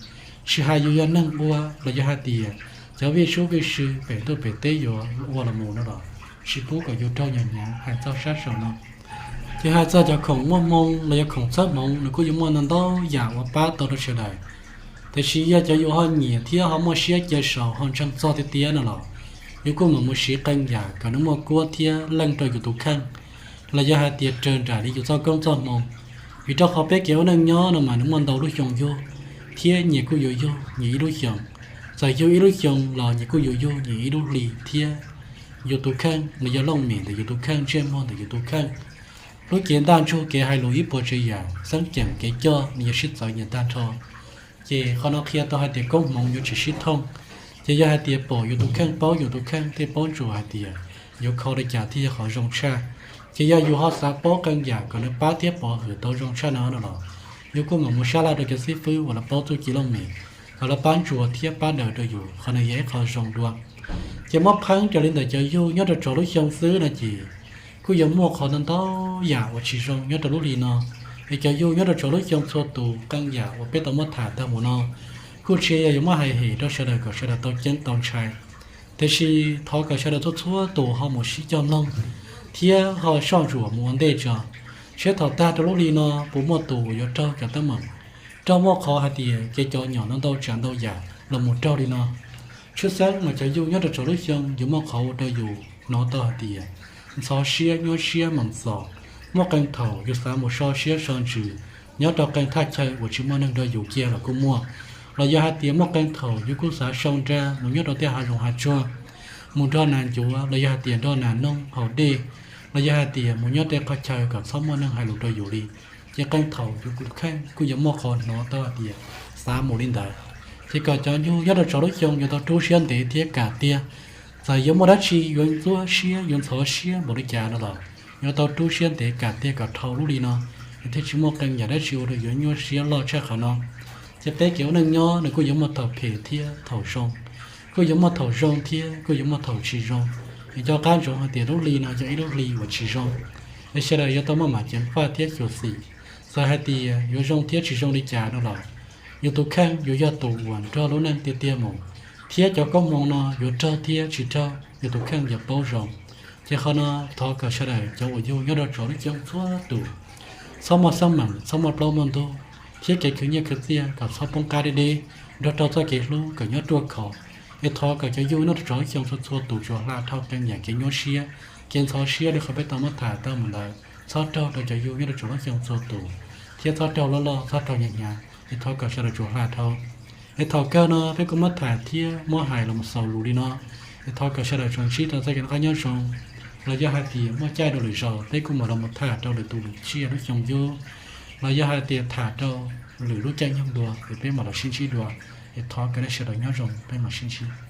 tsis hais yus yog neeg ua los yog hais tias cov vij sub vij sw pem ntuj pem teb yuav ua los mus no los tsis pub kom yus raug nyom hnyav hais txog sab saum no. Ces hais txog cov khoom muaj hmoo los yog khoom txhawb hmoov nws kuj yuav muaj ntau ntau yam uas pab tau rau sawv daws. Tiam sis yog cov yus ho nyiam thiab ho muaj siab cia saum ho ntseeg txog tiag tiag no los, yus kuj mam mus siv qee yam kom nws muaj kuab thiab leej rau yus tus kheej, los yog hais tias raws nraim li yus txoj koob txoj hmoo. Vim rau qhov peb kev ua neej nyob no mas nws muaj ntau lub xyoo yug, thiab nyias kuj yuav yug nyias ib lub xyoos. Txawm yug ib lub xyoos los nyias kuj yuav yug nyias ib lub hli thiab yus tus kheej los yog looj mem ntawm yus tus kheej, ntsej muag ntawm yus tus kheej, lub cev ntaj ntsug kev hais lus ib puas tsav yam, xeeb ceem kev coj nws yuav sib txawv nyias tag nrho. Ces qhov no qhia tau hais tias koob hmoov yuav tsis sib thooj. Ces yog hais tias pom yus tus kheej paub yus tus kheej thiaj paub ntsuas hais tias yuav kho li cas thiaj yog qhov zoo tshaj. Ces yog yus ho xav paub qee yam kom nws pab thiab pov hwm tau zoo tshaj no no los, yus kuj mam mus sab laj rau cov xib fwb uas lawv paub txuj ci looj mem kom lawv pab ntsuas thiab pab daws rau yus, qhov no yog ib qho zoo dua. Ces muab pheeb raws li ntawm cov yug nyob rau txog lub xyoo xwb no ces kuj yuav muaj qhov ntau ntau yam uas tsis zoo nyob rau lub hli no. Es cov yug nyob rau txog lub xyoo txhua tus, qee yam uas peb tau muab tham tag mus no kuj tsis yog yuav muab hais hem rau sawv daws kom sawv daws tau ceeb tau ntshai. Tiam sis thov kom sawv daws txhua txhua tus ho mus sib cog mloog thiab ho soj ntsuam mus ua ntej tso, seb thaum tag rau lub hli no puas muaj tus uas yuav raug cov teeb meem, raug muaj qhov hais tias kev cov nyom no ntau tsav ntau yam los mus raug li no. Tshwj xeeb mas cov yug nyob rau txog lub xyoo yuav muaj qhov ua rau yus hnov tau hais tias ntxhov siab, nyuaj siab, meem xom. Muaj qee thaum yus xav mus so siab so ntsws nyob rau qee thaj chaw uas tsis muaj neeg nrog yus kiag los kuj muaj. Los yog hais tias muaj qee thaum yus kuj xav sau nra mus nyob rau tej hav zoov hav tsuag, mus nrog nas ncuav los yog hais tias nrog nas noog haus dej, los yog hais tias mus nyob tej qhov chaw kom txhob muaj neeg hais lus rau yus li. Ces qee thaum yus tus kheej kuj yuav muaj qhov hnov tau hais tias xav mus li ntawd. Ces kom cov yug nyob rau txog lub xyoo yuav tau rub siab ntev thiab kam tiag. Txawm yuav muaj dab tsi yuav ntxuab siab yuav ntxhov siab npaum li cas no los yuav tau rub siab ntev kam tiag kom dhau lub hli no, es thiaj tsis muaj qee yam dab tsi ua rau yuav nyuaj siab loj tshaj qhov no. Ces peb kev ua neej nyob nws kuj yuav muaj thaum phem thiab thaum zoo, kuj yuav muaj thaum zoo thiab kuj yuav muaj thaum tsis zoo. Es nco qab ntsoov hais tias lub hli no yog ib lub hli uas tsis zoo, es sawv daws yuav tau maj mam ceev faj thiab xyuam xim. Txawm hais tias yuav zoo thiab tsis zoo li cas no los Yus tus kheej yuav yog tus uas nrog lub neej tiag tiag mus, thiab cov koob hmoov no yuav raug thiab tsis raug yus tus kheej yuav paub zoo. Ces qhov no thov kom sawv daws cov uas yug nyob rau txog lub xyoo txhua tus txhob muaj xab meem, txhob muaj plaub muaj ntug, thiab kev khwv nyiaj khwv txiaj kom txhob poob qab deb deb, nrog rau txoj kev hlub kom nyob ruaj khov. Es thov kom cov yug nyob rau txog lub xyoo txhua txhua tus tsuas hla dhau qee yam kev nyuaj siab, kev ntxhov siab li qhov peb tau muab tham tau mus ntawd, txhob raug rau cov yug nyob rau txog lub xyoo txhua tus, thiab txhob raug loj loj, txhob raug hnyav hnyav. Es thov kom sawv daws tsuas hla dhau. Es thaum kawg no peb kuj muab tham thiab muab hais los mus xaus lus li no. Es thov kom sawv daws tsuas ntsib rau txoj kev noj qab nyob zoo, los yog hais tias muaj caij dua lwm zaus peb kuj mam los mus tham rau lwm tus lwm tsiaj lub xyoo yug, los yog hais tias tham rau lwm lub caij nyoog dua es peb mam los sib ntsib dua. Es thov kom nej sawv daws nyob zoo, peb mam sib ntsib.